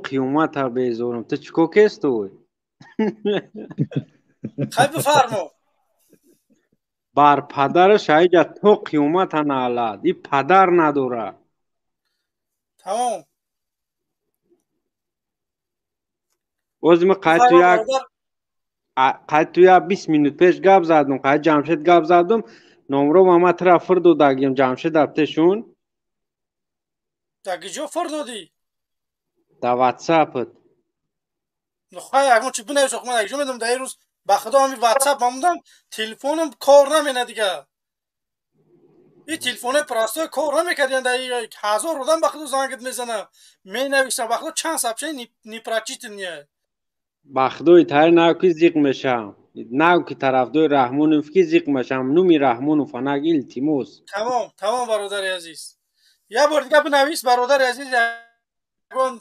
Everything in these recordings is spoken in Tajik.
қиёмата безорам. Ту чӣ кор кестуй? Хай, бифармо. Бар падараш аиҷа то қиёмата наалад. И падар надора. Тамом. Ози ма қайту як қайту як 20 минут пеш гап задум, қайт Ҷамшед гап задум, номро ма тра фир додагим Ҷамшед аптешун. Даги ҷо фир додӣ? Да ватсапт. Хай, ягон чи бинавис, ман даги ҷо медонам, дар ин рӯз ба худо ҳами ватсап мамудам, телефонам кор намена дига. И телефонои простой кор намекардиан, дар ҳазор одам ба худо зангит мезанам, менависам, ба худо чанд сообщение непрочитанные. Ба худои тари нав ки зиқ мешавам. Нав ки тарафдори Раҳмонов ки зиқ мешавам. Нуми Раҳмонов анак илтимос. Тамом, тамом, бародари азиз. Як бор дига бинавис, бародари азиз, ягон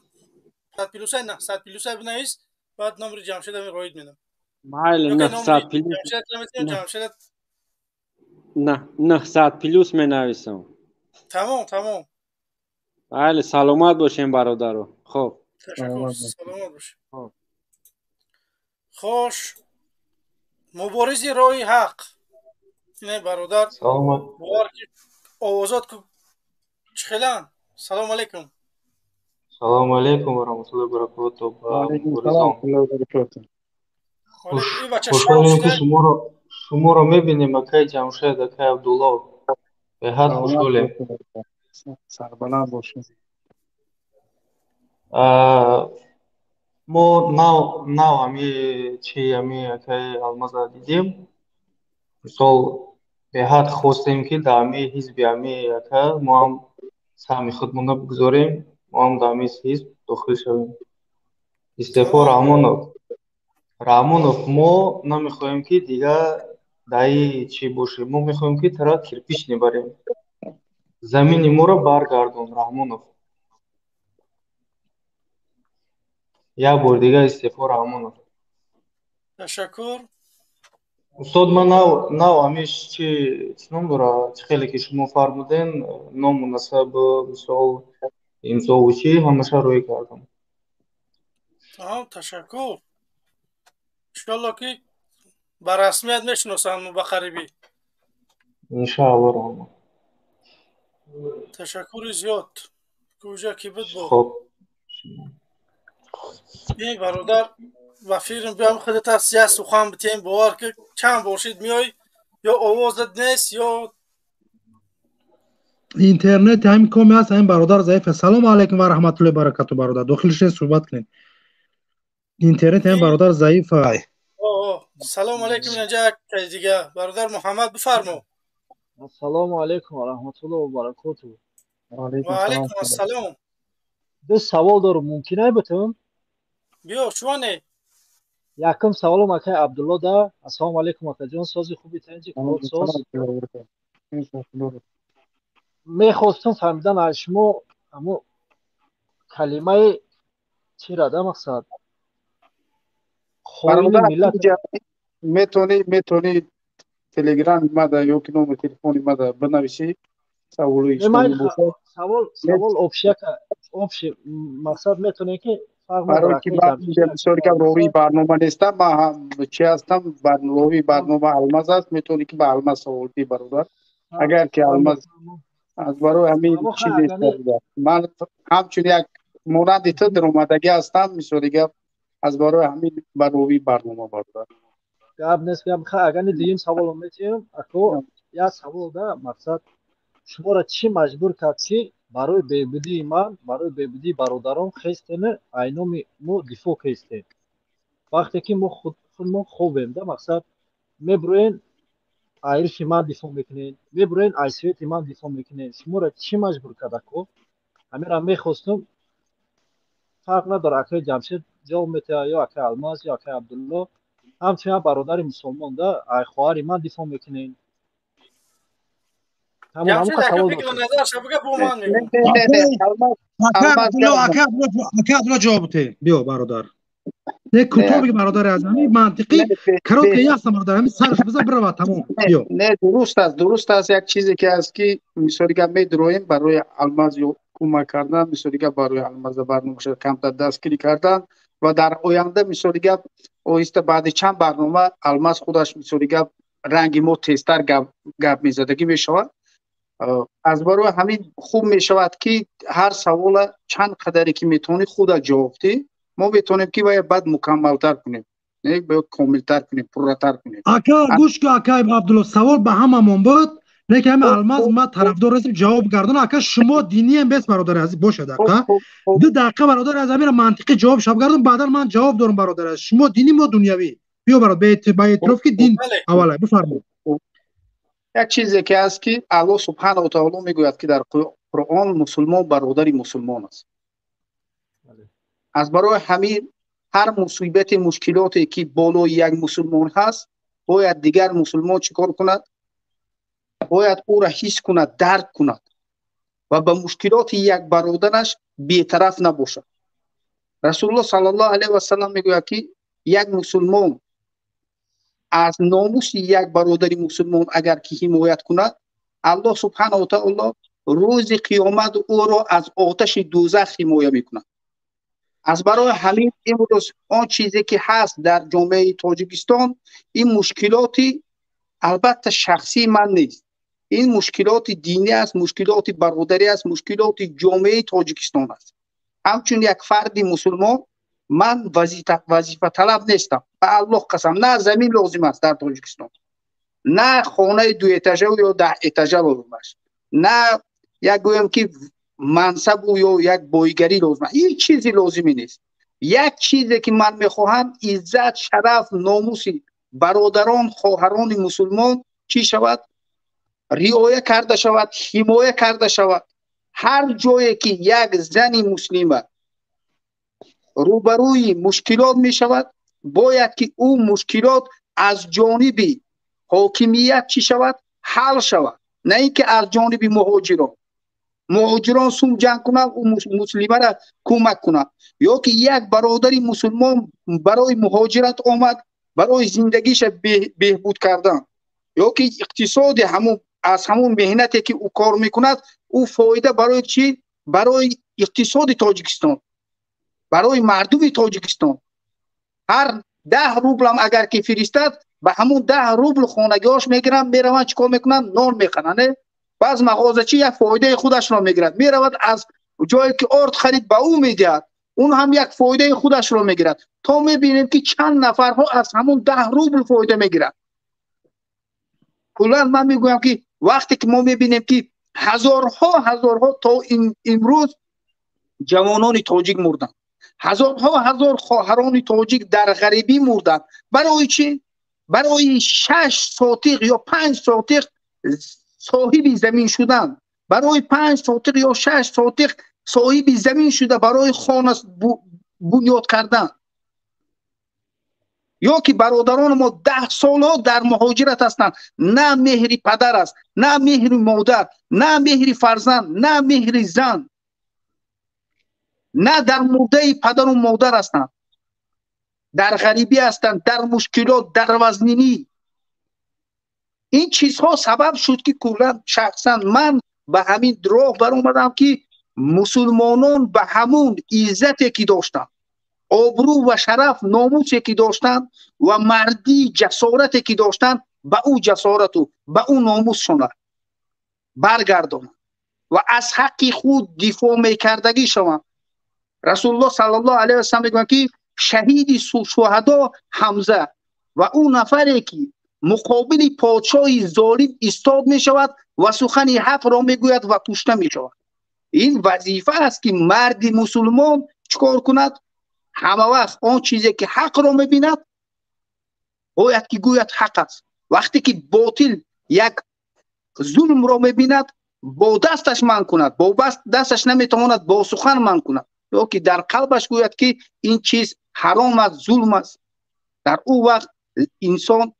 100 плюсай, 900 плюсай бинавис, баъд номери Ҷамшеда роид менам. Майли, 900 плюс. Ҷамшеда. 900 плюс менависам. Тамом, тамом. Майли, саломат бошем, бародаро. Хоб. Ташаккур, саломат бошем. Хош, муборизи роҳи ҳақ, ине бародар, бовар ки овозот чӣ хелан. Салому алайкум. Салому алайкум ва раҳматуллоҳи баракоту. Хушҳолем, ки шуморо мебинем, акай Ҷамшед, акай Абдулло, беҳад хушҳолем. Сарбаланд бошед. Мо нав нав ҳами чи ҳами акай Алмаза дидем. Мисол, беҳад хостем, ки дар ҳами ҳизби ҳами ака мо ҳам саҳми худмонро бигузорем, мо ҳам дар ҳами ҳизб дохил шавем. Истеъфо Раҳмонов, Раҳмонов, мо намехоҳем, ки дигар даи чӣ бошем, мо мехоҳем, ки тара кирпич небарем. Замини моро баргардон, Раҳмонов. Як бор дигар истеъфо Раҳмонов. Ташаккур. Устод, ман нав нав ҳамиш чи чӣ ном дора, чӣ хеле ки шумо фармуден, ному насаб, мисол, имзову чӣ, ҳамаша рӯй кардам. Ташаккур. Иншоалло, ки ба расмият мешиносанд ба қарибӣ. Иншоалло, раҳмат. Ташаккури зиёд. Куҷа ки буд бо Хоб. Ин бародар ба фирм биям, худата як сухан битем. Бовар ки чанд бошид меой, ё овозат нест, ё Интернет ҳамин коми ҳаст, ҳамин бародар заиф аст. Салому алайкум ва раҳматуллоҳи баракату, бародар, дохил шед, суҳбат кунед. Интернет ҳамин бародар заиф. Салому алайкум. Инҷа кай дига бародар Муҳаммад, бифармо. Ассалому алайкум ва раҳматуллоҳи ва баракоту. Ва алайкум ассалом. Ду савол дорум, мумкин ай бутум? Биё, чуоне. Якум саволам акай Абдулло да. Ассалому алайкум, акаҷон, сози хуби, танҷи соз. Мехостум фаҳмидан аз шумо амо калимаи чира да, мақсад, хоини миллат. Метавонӣ телеграми мада ё ки номи телефони мада бинависӣ, саволои. Савол общий, общий, мақсад, метавонем ки Барои ки ман бисёр гап ровии барнома нестам, ман ҳам чи ҳастам, ровии барнома Алмаз аст. Метавонӣ ки ба Алмаз савол дӣ, бародар, агар ки Алмаз аз барои ҳамин чи нест. Ман ҳамчун як монанди ту даромадагӣ ҳастам, мисоли гап, аз барои ҳамин ба ровии барнома, бародар. Гап нест, гап. Агар дуюм саволо метиҳем, ако, як савол да, мақсад, шуморо чӣ маҷбур кард, ки барои бебудии ман, барои бебудии бародарон хестену айноми мо дифоъ кестем, вақте ки мо худмо хобем да? Мақсад, мебуроен, айриши ман дифоъ мекунед, мебуроен, айсвети ман дифоъ мекунед. Шуморо чӣ маҷбур кард, ако? Ҳаминро мехостум. Фарқ надорад, акаи Ҷамшед ҷавоб метиҳад ё акаи Алмаз ё акаи Абдулло. Ҳамчун як бародари мусулмон да, ай хоҳари ман дифоъ мекунед. Ҷамшед, ака, фикру назарша бига, бо ман мегӯм. Ака Абдулло, ҷавоб бите. Биё, бародар. Не, кӯтоҳ биги, бародари аз ҳамин мантиқӣ, коротко, ясно, бародар, ҳамин сараш биза, бирава, тамом, биё. Не, дуруст аст, дуруст аст. Як чизе ки аст, ки мисоли гап, медуроем барои Алмаз ё Кӯмак кардан, мисоли гап, барои Алмаза барномаша камтар дастгирӣ кардан ва дар оянда, мисоли гап, оҳиста баъди чанд барнома Алмаз худаш, мисоли гап, ранги мо тезтар гап мезадагӣ мешавад. Аз барои ҳамин хуб мешавад, ки ҳар савола чанд қадаре ки метавонӣ, худат ҷавоб диҳ. Мо метавонем, ки вая баъд мукаммалтар кунем, комилтар кунем, пурратар кунем. Ака, гӯш ку, ака Абдулло, савол ба ҳамамон буд, лекин ҳами Алмаз ма тарафдор ҳастем, ҷавоб гардон. Ака, шумо динием бес, бародари азиз, боша, дақа 2 дақиқа, бародари аз ҳамира мантиқӣ ҷавоб шаб гардон, баъдан ман ҷавоб дорам. Бародари азиз, шумо динӣ, мо дунявӣ. Биё, бародар, ба эътироф, ки дин аввала, бифармо. Як чизе ки ҳаст, ки Аллоҳ субҳанаҳу таоло мегӯяд, ки дар Қуръон мусулмон бародари мусулмон аст. Аз барои ҳамин ҳар мусибати, мушкилоте ки болои як мусулмон ҳаст, бояд дигар мусулмон чӣ кор кунад? Бояд ӯра ҳис кунад, дарк кунад ва ба мушкилоти як бародараш бетараф набошад. Расулуллоҳ саллаллоҳу алайҳи васалам мегӯяд, ки як мусулмон аз номуси як бародари мусулмон агар ки ҳимоят кунад, Аллоҳ субҳанаҳу таоло рӯзи қиёмат ӯро аз оташи дӯзах ҳимоя мекунад. Аз барои ҳамин имрӯз он чизе ки ҳаст дар ҷомеаи Тоҷикистон, ин мушкилоти албатта шахсии ман нест, ин мушкилоти динӣ аст, мушкилоти бародарӣ аст, мушкилоти ҷомеаи Тоҷикистон аст. Ҳамчун як фарди мусулмон ман вазифаталаб нестам. Ба Аллоҳ қасам, на замин лозим аст дар Тоҷикистон, на хонаи дуэтажа ё 10 этажа лозим аст, на як гӯем ки мансабу ё як боигарӣ лозим аст. Ҳеҷ чизе лозимӣ нест. Як чизе ки ман мехоҳам, иззат, шараф, номуси бародарон, хоҳарони мусулмон чӣ шавад? Риоя карда шавад, ҳимоя карда шавад. Ҳар ҷое ки як зани муслима рӯбарӯи мушкилот мешавад, бояд ки ӯ мушкилот аз ҷониби ҳокимият чӣ шавад? Ҳал шавад, на ин ки аз ҷониби муҳоҷирон. Муҳоҷирон сум ҷанг кунанд, ӯ муслимара кӯмак кунад, ё ки як бародари мусулмон барои муҳоҷират омад, барои зиндагиша беҳбуд кардан, ё ки иқтисоди ҳамун, аз ҳамун меҳнате ки ӯ кор мекунад, ӯ фоида барои чӣ? Барои иқтисоди Тоҷикистон, барои мардуми Тоҷикистон. Ҳар 10 рублам агар ки фиристад, ба ҳамун 10 рубл хонагиҳош мегиранд, мераванд, чӣ кор мекунанд? Нон мехаранд. Не, баъз мағозачи як фоидаи худашро мегирад, меравад, аз ҷое ки орд харид, ба ӯ медиҳад, он ҳам як фоидаи худашро мегирад. То мебинем, ки чанд нафарҳо аз ҳамун 10 рубл фоида мегирад. Куллан ман мегӯям, ки вақте ки мо мебинем, ки ҳазорҳо, ҳазорҳо то имрӯз ҷавонони тоҷик мурданд, ҳазорҳо ҳазор хоҳарони тоҷик дар ғарибӣ мурданд, барои чӣ? Барои 6 сотиқ ё 5 сотиқ соҳиби замин шудан, барои 5 сотиқ ё 6 сотиқ соҳиби замин шуда, барои хона бунёд кардан. Ё ки бародарони мо 10 солҳо дар муҳоҷират ҳастанд, на меҳри падар аст, на меҳри модар, на меҳри фарзанд, на меҳри зан, на дар мурдаи падару модар ҳастанд, дар ғарибӣ ҳастанд, дар мушкилот, дар вазнинӣ. Ин чизҳо сабаб шуд, ки куллан шахсан ман ба ҳамин роҳ баромадам, ки мусулмонон ба ҳамун иззате ки доштанд, обрӯ ва шараф, номусе ки доштанд ва мардӣ, ҷасорате ки доштанд, ба ӯ ҷасорату ба ӯ номусшона баргардонанд ва аз ҳаққи худ дифоъ мекардагӣ шаванд. Расулуллоҳ саллаллоҳу алайҳи васаллам мегӯянд, ки шаҳиди шуҳадо Ҳамза ва ӯ нафаре ки муқобили подшоҳи золим истод мешавад ва сухани ҳақро мегӯяд ва кушта мешавад. Ин вазифа аст, ки марди мусулмон чӣ кор кунад? Ҳама вақт он чизе ки ҳақро мебинад, бояд ки гӯяд ҳақ аст. Вақте ки ботил, як зулмро мебинад, бо дасташ манъ кунад, бо дасташ наметавонад, бо сухан манъ кунад ё ки дар қалбаш гӯяд, ки ин чиз ҳаром аст, зулм аст. Дар ӯ вақт инсон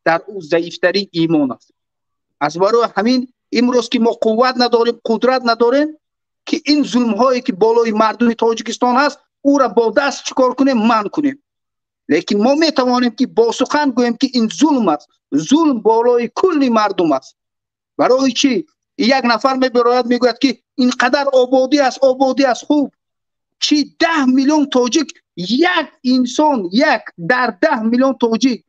дар ӯ заифтарин имон аст. Аз барои ҳамин имрӯз ки мо қувват надорем, қудрат надорем, ки ин зулмҳое ки болои мардуми Тоҷикистон ҳаст, ӯра бо даст чӣ кор кунем? Манъ кунем. Лекин мо метавонем, ки бо сухан гӯем, ки ин зулм аст, зулм болои кулли мардум аст. Барои чӣ? Як нафар мебирояд, мегӯяд, ки ин қадар ободӣ аст, ободӣ аст. Хуб, чи 10 миллион тоҷик, як инсон, як дар 10 миллион тоҷик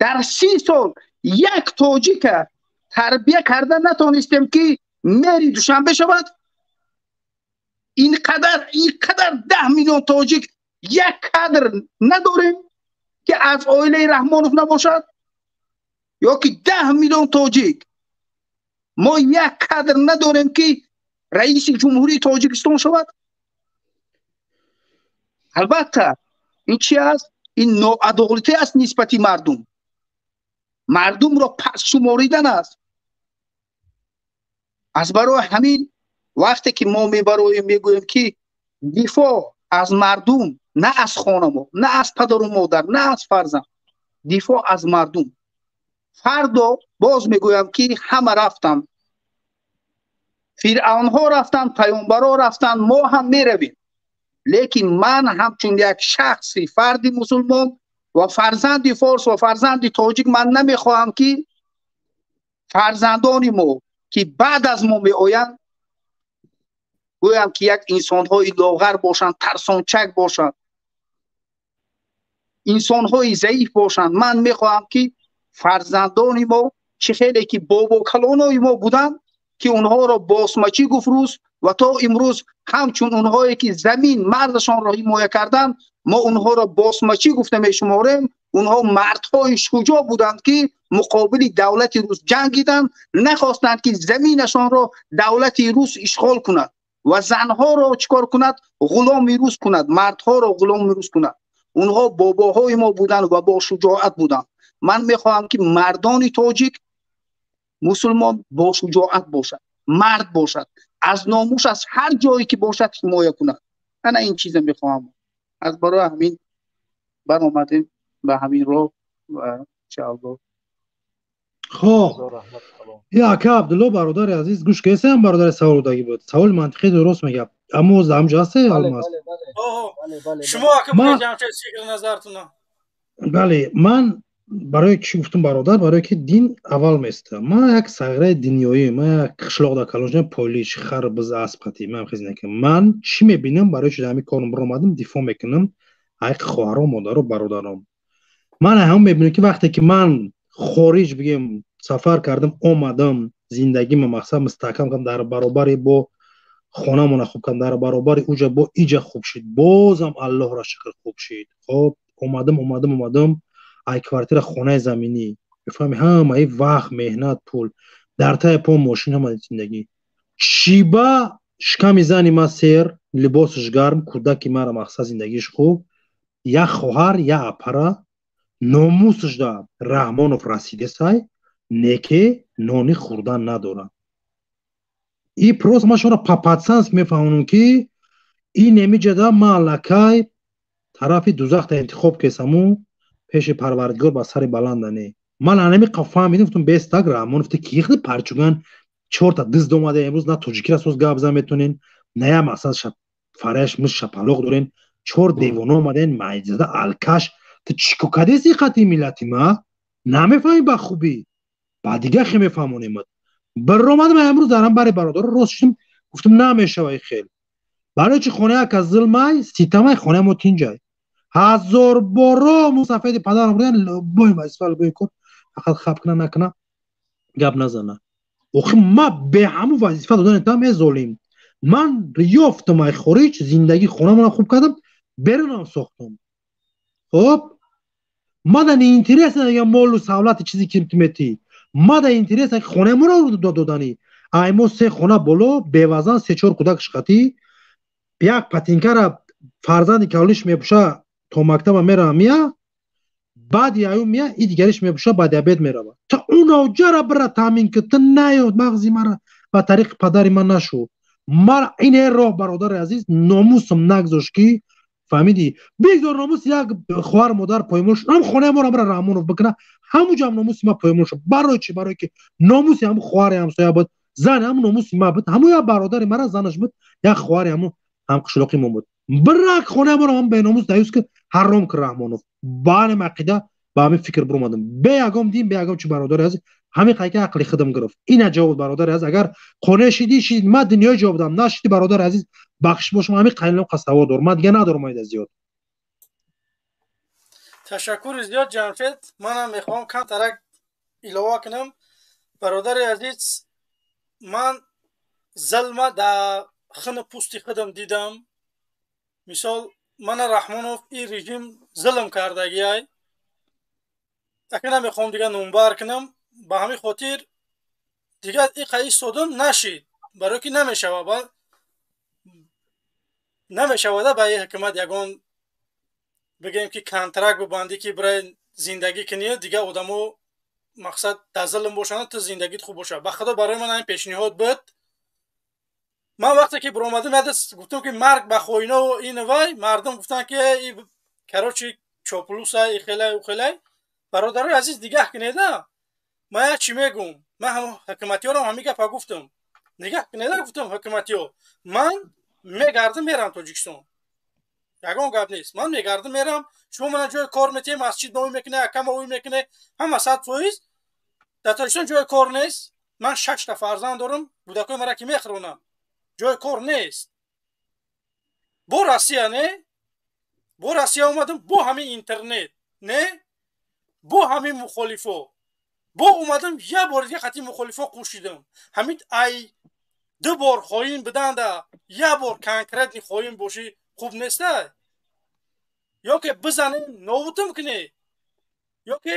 дар 30 сол як тоҷика тарбия карда натонистем, ки мери Душанбе шавад. Ин қадар 10 миллион тоҷик як кадр надорем, ки аз оилаи Раҳмонов набошад? Ё ки 10 миллион тоҷик мо як кадр надорем, ки раиси Ҷумҳурии Тоҷикистон шавад? Албатта, ин чи аст? Ин ноадолатӣ аст нисбати мардум, мардумро пас шуморидан аст. Аз барои ҳамин, вақте ки мо мебароем, мегӯем, ки дифоъ аз мардум, на аз хонамо, на аз падару модар, на аз фарзанд, дифоъ аз мардум. Фардо боз мегӯям, ки ҳама рафтанд, фиръавнҳо рафтанд, паёмбарҳо рафтанд, мо ҳам меравем. Лекин ман ҳамчун як шахси фарди мусулмон ва фарзанди форс ва фарзанди тоҷик, ман намехоҳам, ки фарзандони мо, ки баъд аз мо меоянд, гӯям, ки як инсонҳои лоғар бошанд, тарсончак бошанд, инсонҳои заиф бошанд. Ман мехоҳам, ки фарзандони мо чӣ хеле ки бобокалонои мо буданд, ки онҳоро босмачӣ гуфт рӯз, ва то имрӯз ҳамчун онҳое ки замин марзашонро ҳимоя карданд, мо онҳоро босмачӣ гуфта мешуморем. Онҳо мардҳои шуҷоъ буданд, ки муқобили давлати рус ҷангиданд, нахостанд, ки заминашонро давлати рус ишғол кунад ва занҳоро чӣ кор кунад, ғуломи рус кунад, мардҳоро ғуломи рус кунад. Онҳо бобоҳои мо буданд ва бо шуҷоат буданд. Ман мехоҳам, ки мардони тоҷик, мусулмон бо шуҷоат бошад, мард бошад, аз номус аз ҳар ҷое ки бошад ҳимоя кунад. Ана ин чиза мехоҳам. Аз барои ҳамин баромадем ба ҳамин роҳ ва иншааллоҳ. Хоб, я ака Абдулло, бародари азиз, гӯш кесам, бародари савол додагӣ буд, саволи мантиқӣ, дуруст мегап. Аммо ҳамҷо ҳасте, Алмаз? Шумо, ака Ҷамшед, назартуна. Бале, ман барои чӣ гуфтум, бародар? Барое ки дин аввал места. Ман як сағираи дунёӣ, ман як қишлоқда калон шудам, полиш, хар, биз, асп қатӣ ман хез накунам. Ман чӣ мебинам? Барои чи ҳамин корм биромадам, дифоъ мекунам ҳаққи хоҳаром, модару бародаром. Ман ҳам мебинам, ки вақте ки ман хориҷ, бигем, сафар кардам, омадам, зиндагима мақсад мустаҳкам кардам, дар баробари бо хонамона хуб кардам, дар баробари уҷа бо иҷа хуб шид, бозам Аллоҳро шукр, хуб шид. Хоб, омадам, омадам, омадам, ай квартира хонаи заминӣ, мефаҳми, ҳамаи вақт, меҳнат, пул дар таи по, мошин, ҳама зиндагӣ. Чиба шиками зани ма сер, либосаш гарм, кӯдаки мара мақсад зиндагиш хуб, як хоҳар, як апара номусашда Раҳмонов расидесай, неке нони хӯрдан надорад. И просто ман шуморо по-пацански мефаҳмонам, ки ин немиҷада ман аллакай тарафи дузахта интихоб кесаму пеши Парвардигор ба сари баланда не. Ман анами фаҳмидам, гуфтам: бестак, Раҳмонов ти кихли парчуган, чорта дизд омада, имрӯз на тоҷикира соз гап зан метонен, на я мақсад фараш мис шапалоқ дорен, чор девона омаден, майзада алкаш, ту чӣ кадеси қати миллати ма намефаҳмӣ ба хубӣ, ба дига хе мефаҳмонемад. Биромадам имрӯз дарам бари бародаро рост шудем, гуфтам: намешавай хел. Барои чи хона як аз зулмай, ситамай, хонаи мо тинҷай. Ҳазор боро мусафеди падарам бурдан, бой вазифа, бой кор, фақат хаб кна накна, гап назана. Охи ма беҳаму вазифа додани там е золим. Ман ёфтам ай хориҷ зиндагӣ, хонамона хуб кардам, берунам сохтам. Хоб, мада не интересно я молу савлати, чизи ки метӣ. Мада интересно ки хонаи моро додани. Ай мо се хона боло, бевазан, се чор кӯдак шқатӣ, як патинкара фарзанди калониш мепӯша, то мактаба мерава, мия, баъди аю мия, и дигариш мепӯша, ба диабет мерава. Та уноҷара бира таъмин ки ту наёд мағзи мара ба тариқи падари ман нашу. Мара ин е роҳ, бародари азиз, номусам нагзошт, ки фаҳмидӣ, бигзор номус як хоҳар модар поймол шуд, ҳам хонаи моро бира Раҳмонов бикуна, ҳамуҷам номуси ма поймол шуд. Барои чӣ? Барое ки номуси ҳаму хоҳари ҳамсоя буд, зани ҳаму номуси ма буд, ҳаму як бародари мара занаш буд, як хоҳари ҳаму ҳамқишлоқи мо буд. Бирак хонаи моро ҳам беномус даюс ки ҳаром ки Раҳмонов. Ба ҳамин ақида, ба ҳамин фикр биромадам, бе ягом дин, бе ягом чи, бародари азиз. Ҳамин қайка ақли худам гирифт. Ина ҷавоб, бародари азиз. Агар қонеъ шидӣ, шидӣ. Ман дунёи ҷавоб дам. Нашидӣ, бародари азиз, бахшиш бошам, ҳамин қайлом савол дорам. Ман дига надорам айда зиёд. Ташаккури зиёд, Ҷамшед. Манам мехоҳам камтарак илова кунам. Бародари азиз, ман зулма дар хини пӯсти худам дидам. Мисол, мана Раҳмонов, ин режим зулм кардагиай. Ака, намехоҳам дига номбар кунам. Ба ҳамин хотир дига иқа истодам нашид, барое ки намешава, намешавада ба ин ҳукумат ягон бигӯем ки контракт бибандӣ, ки бирай зиндагӣ кунӣ, дига одамо мақсад дар зулм бошанд, ту зиндагит хуб бошад. Ба худо, барои ман ҳамин пешниҳод буд. Ман вақте ки биромадам, гуфтам ки марг ба хоинову ин вай, мардум гуфтанд ки короче, чоплуса, и хелай, у хелай. Бародарои азиз, дигаҳ кунеда, ман як чӣ мегӯм. Ман ҳукуматиёрам ҳамин гапа гуфтам. Нигаҳ кунеда, гуфтам, ҳукуматиё, ман мегардам, мерам Тоҷикистон, ягон гап нест. Ман мегардам, мерам. Шумо мана ҷои кор метиҳед, масҷид ма мекуне, акама ӯй мекуне, ҳама 100%. Дар Тоҷикистон ҷои кор нест. Ман шашта фарзанд дорам, кӯдакои мара ки мехӯронам, ҷои кор нест. Бо Россия не, бо Россия омадам, бо ҳамин интернет не, бо ҳамин мухолифо бо омадам, як бори дига хати мухолифо қӯшидам. Ҳамин ай ду бор хоин биданда, як бор конкретный хоин бошӣ, хуб неста. Ё ки бизанем, нобудам кунӣ, ё ки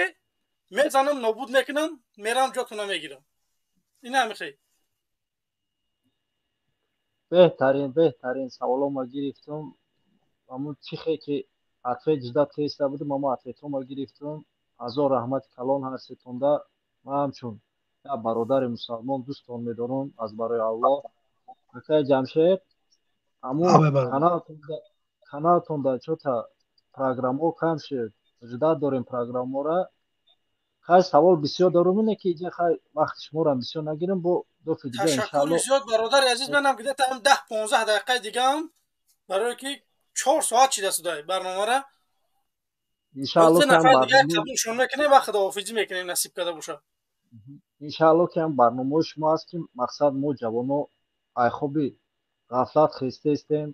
мезанам, нобуд мекунам, мерам, ҷотуна мегирам. Ин ҳамихе. Беҳтарин, беҳтарин саволома гирифтум. Ҳамун чихе ки ответ ждать кеста будум, ҳамо ответҳома гирифтум. Ҳазор раҳмати калон ҳар сетонда. Ман ҳамчун як бародари мусалмон дӯстон медорам аз барои Аллоҳ. Акай Ҷамшед, ҳамун каналтонда чота программҳо кам шуд, ждать дорем программҳора. Хай, савол бисёр дорум, ине ки иҷа хай вақти шуморам бисёр нагирам, бо дофи дига. Ташаккури зиёд, бародари азиз. Манам где-то ҳам 10-15 дақиқаи дигаам, барое ки 4 соат чида судай барномара. Иншаалло. Нафар дига қабулшон мекунем ва худоҳофизӣ мекунем, насиб карда бошад. Иншаалло, ки ҳам барномаҳои шумо ҳаст, ки мақсад мо ҷавоно айхоби ғафлат хестаистем,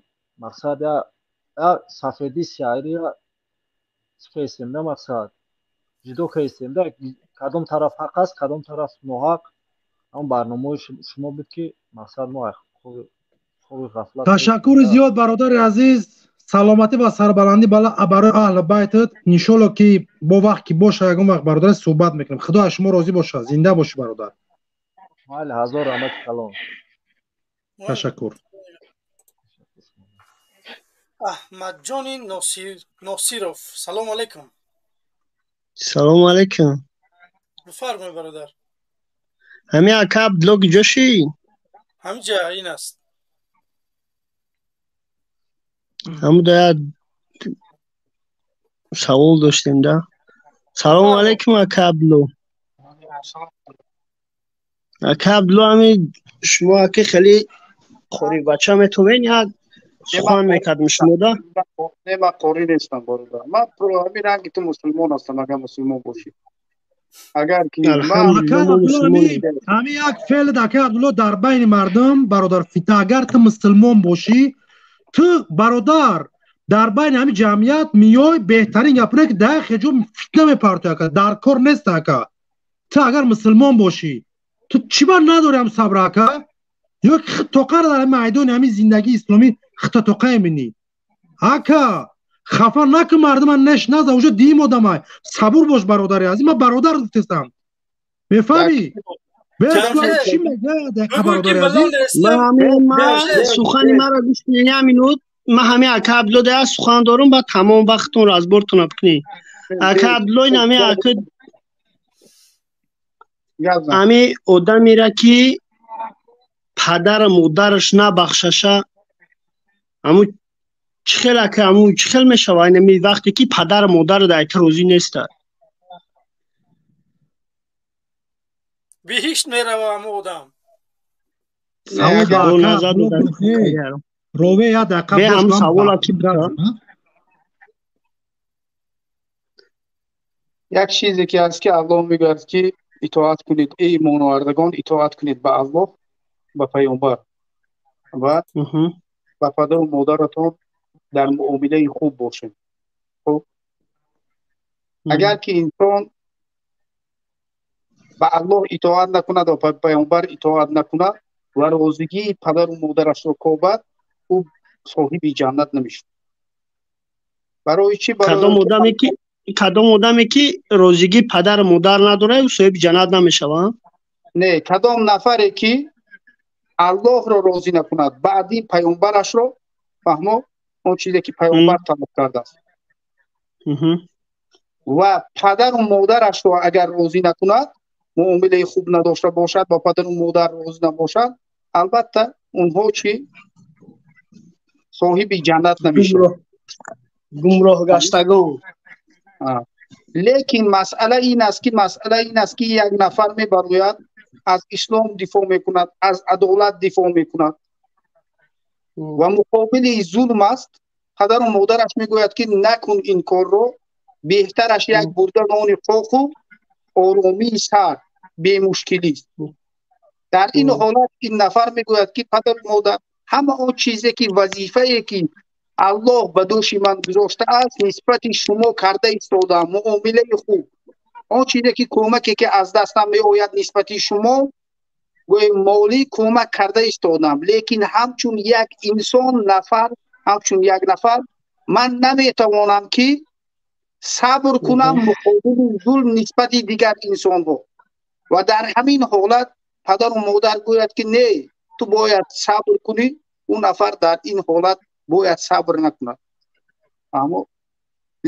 мақсад я сафедӣ сиёҳиро чӣ да, мақсад ҷудо кардистем да, кадом тараф ҳақ аст, кадом тараф ноҳақ. Ҳам барномаҳои шумо буд, ки мақсад мо хоби ғафлат. Ташаккури зиёд, бародари азиз. Саломатӣ ва сарбаландӣ барои аҳли байтат. Иншолло, ки бо вақт ки боша, ягон вақт, бародар, суҳбат мекунем. Худо аз шумо розӣ бошад. Зинда бошӣ, бародар. Майли, ҳазор раҳмати калон. Ташаккур. Аҳмадҷони Носиров, салому алайкум. Салому алайкум. Бифармоед, бародар. Ҳамин ака Абдулло куҷошӣ? Ҳаминҷа ин аст. Ҳамуда як савол доштем да. Салому алайкум, ака Абдулло. Ака Абдулло, ҳамин шумо ака хеле қорибача метовен, як сухан мекардем шумо да. Не, ман қорӣ нестам, бародар. Ман ҳамин ранги ту мусулмон ҳастам, агар мусулмон бошӣ. Агар ки Ҳамин як феъл, ака Абдулло, дар байни мардум, бародар, фита. Агар ту мусулмон бошӣ, ту, бародар, дар байни ҳамин ҷамъият миёй, беҳтарин гапине ки дар хеҷо фитна мепартои, ака, дар кор нест. Ака, ту агар мусулмон бошӣ, ту чӣ бар надори ҳам сабр, ака? Ё ки тоқара дар майдони ҳамин зиндагии исломӣ хита тоқае минӣ, ака? Хафа накун мардума, неш наза, уже дим одамай. Сабур бош, бародари азиз. Ман бародар гуфтестам, мефаҳмӣ? Чӣ мегӯяд, бародари азиз? Сухани маро гӯш кунед як минут. Ман ҳамин ака Абдулло да як сухан дорум, баъд тамом вақтонро аз бортона бикунед. Ака Абдулло, ин ҳамин ака, ҳамин одамеро ки падару модараш набахшаша, ҳамун чӣ хел, ака, ҳамун чӣ хел мешава? Инами вақте ки падару модару дар айта розӣ неста. Биҳишт мерава ҳамун одам. Рове, як дақиқа. Бе ҳамун савола ки Як чизе ки ҳаст, ки Аллоҳ мегӯяд, ки Итоат кунед, эй имоновардагон, итоат кунед ба Аллоҳ, ба паёмбар ва ба падару модаратон дар муомилаи хуб бошед. Хуб, агар ки инсон ба Аллоҳ итоат накунад ва ба паёмбар итоат накунад ва розигии падару модарашро кобад, ӯ соҳиби ҷаннат намешавад. Барои чӣ? Кадом одаме ки розигии падару модар надорад, ӯ соҳиби ҷаннат намешавад? Не, кадом нафаре ки Аллоҳро розӣ накунад, баъди паёмбарашро, фаҳмо, он чизе ки паёмбар талаб кардааст, ва падару модарашро агар розӣ накунад, муомилаи хуб надошта бошад, ба падару модар розӣ набошад, албатта онҳо чӣ? Соҳиби ҷаннат намешавад. Гумроҳ гаштагон. Лекин масъала ин аст ки, масъала ин аст ки як нафар мебарояд, аз ислом дифоъ мекунад, аз адолат дифоъ мекунад ва муқобили зулм аст. Падару модараш мегӯяд ки накун ин корро, беҳтараш як бурда нони қоқу оромии сар, бемушкилист. Дар ин ҳолат ин нафар мегӯяд ки падару модар, ҳама он чизе ки вазифае ки Аллоҳ ба дӯши ман гузоштааст, нисбати шумо карда истодаам, муомилаи хуб, он чизе ки кӯмаке ки аз дастам меояд нисбати шумо, гӯем молӣ кӯмак карда истодам, лекин ҳамчун як инсон нафар, ҳамчун як нафар ман наметавонам ки сабр кунам муқобили зулм нисбати дигар инсонҳо. Ва дар ҳамин ҳолат падару модар гӯяд ки не, ту бояд сабр кунӣ, ӯ нафар дар ин ҳолат бояд сабр накунад. Аммо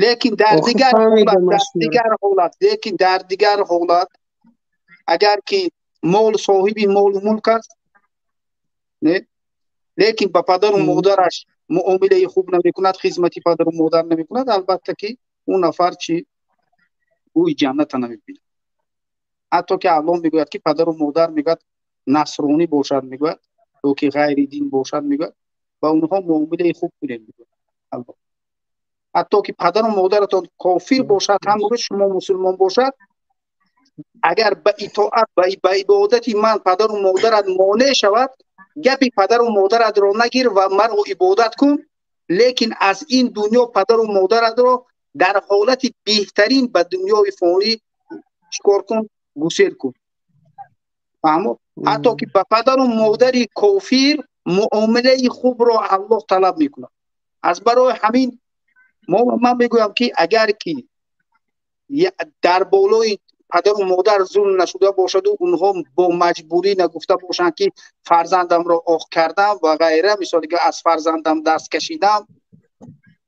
лекин дар дигар ҳолат, дар дигар ҳолат, лекин дар дигар ҳолат агар ки мол, соҳиби молу мулк аст, не, лекин ба падару модараш муомилаи хуб намекунад, хизмати падару модар намекунад, албатта ки ӯ нафар чӣ? Ӯи ҷанната намебинад. Ҳатто ки Аллоҳ мегӯяд ки падару модар, мегӯяд, насронӣ бошад, мегӯяд, ё ки ғайри дин бошад, мегӯяд, ба онҳо муомилаи хуб кунед, мегӯяд Аллоҳ. Ҳатто ки падару модаратон кофир бошад ҳам, мегӯяд, шумо мусулмон бошад, агар ба итоат, ба ибодати ман падару модарат монеъ шавад, гапи падару модаратро нагир ва маро ибодат кун, лекин аз ин дунё падару модаратро дар ҳолати беҳтарин ба дунёи фонӣ чикор кун? Гусел кун. Фаҳмо? Ҳатто ки ба падару модари кофир муомилаи хубро Аллоҳ талаб мекунад. Аз барои ҳамин ман мегӯям ки агар ки дар болои падару модар зулм нашуда бошаду онҳо бо маҷбурӣ нагуфта бошанд ки фарзандамро оқ кардам ва ғайра, мисоле ки аз фарзандам даст кашидам,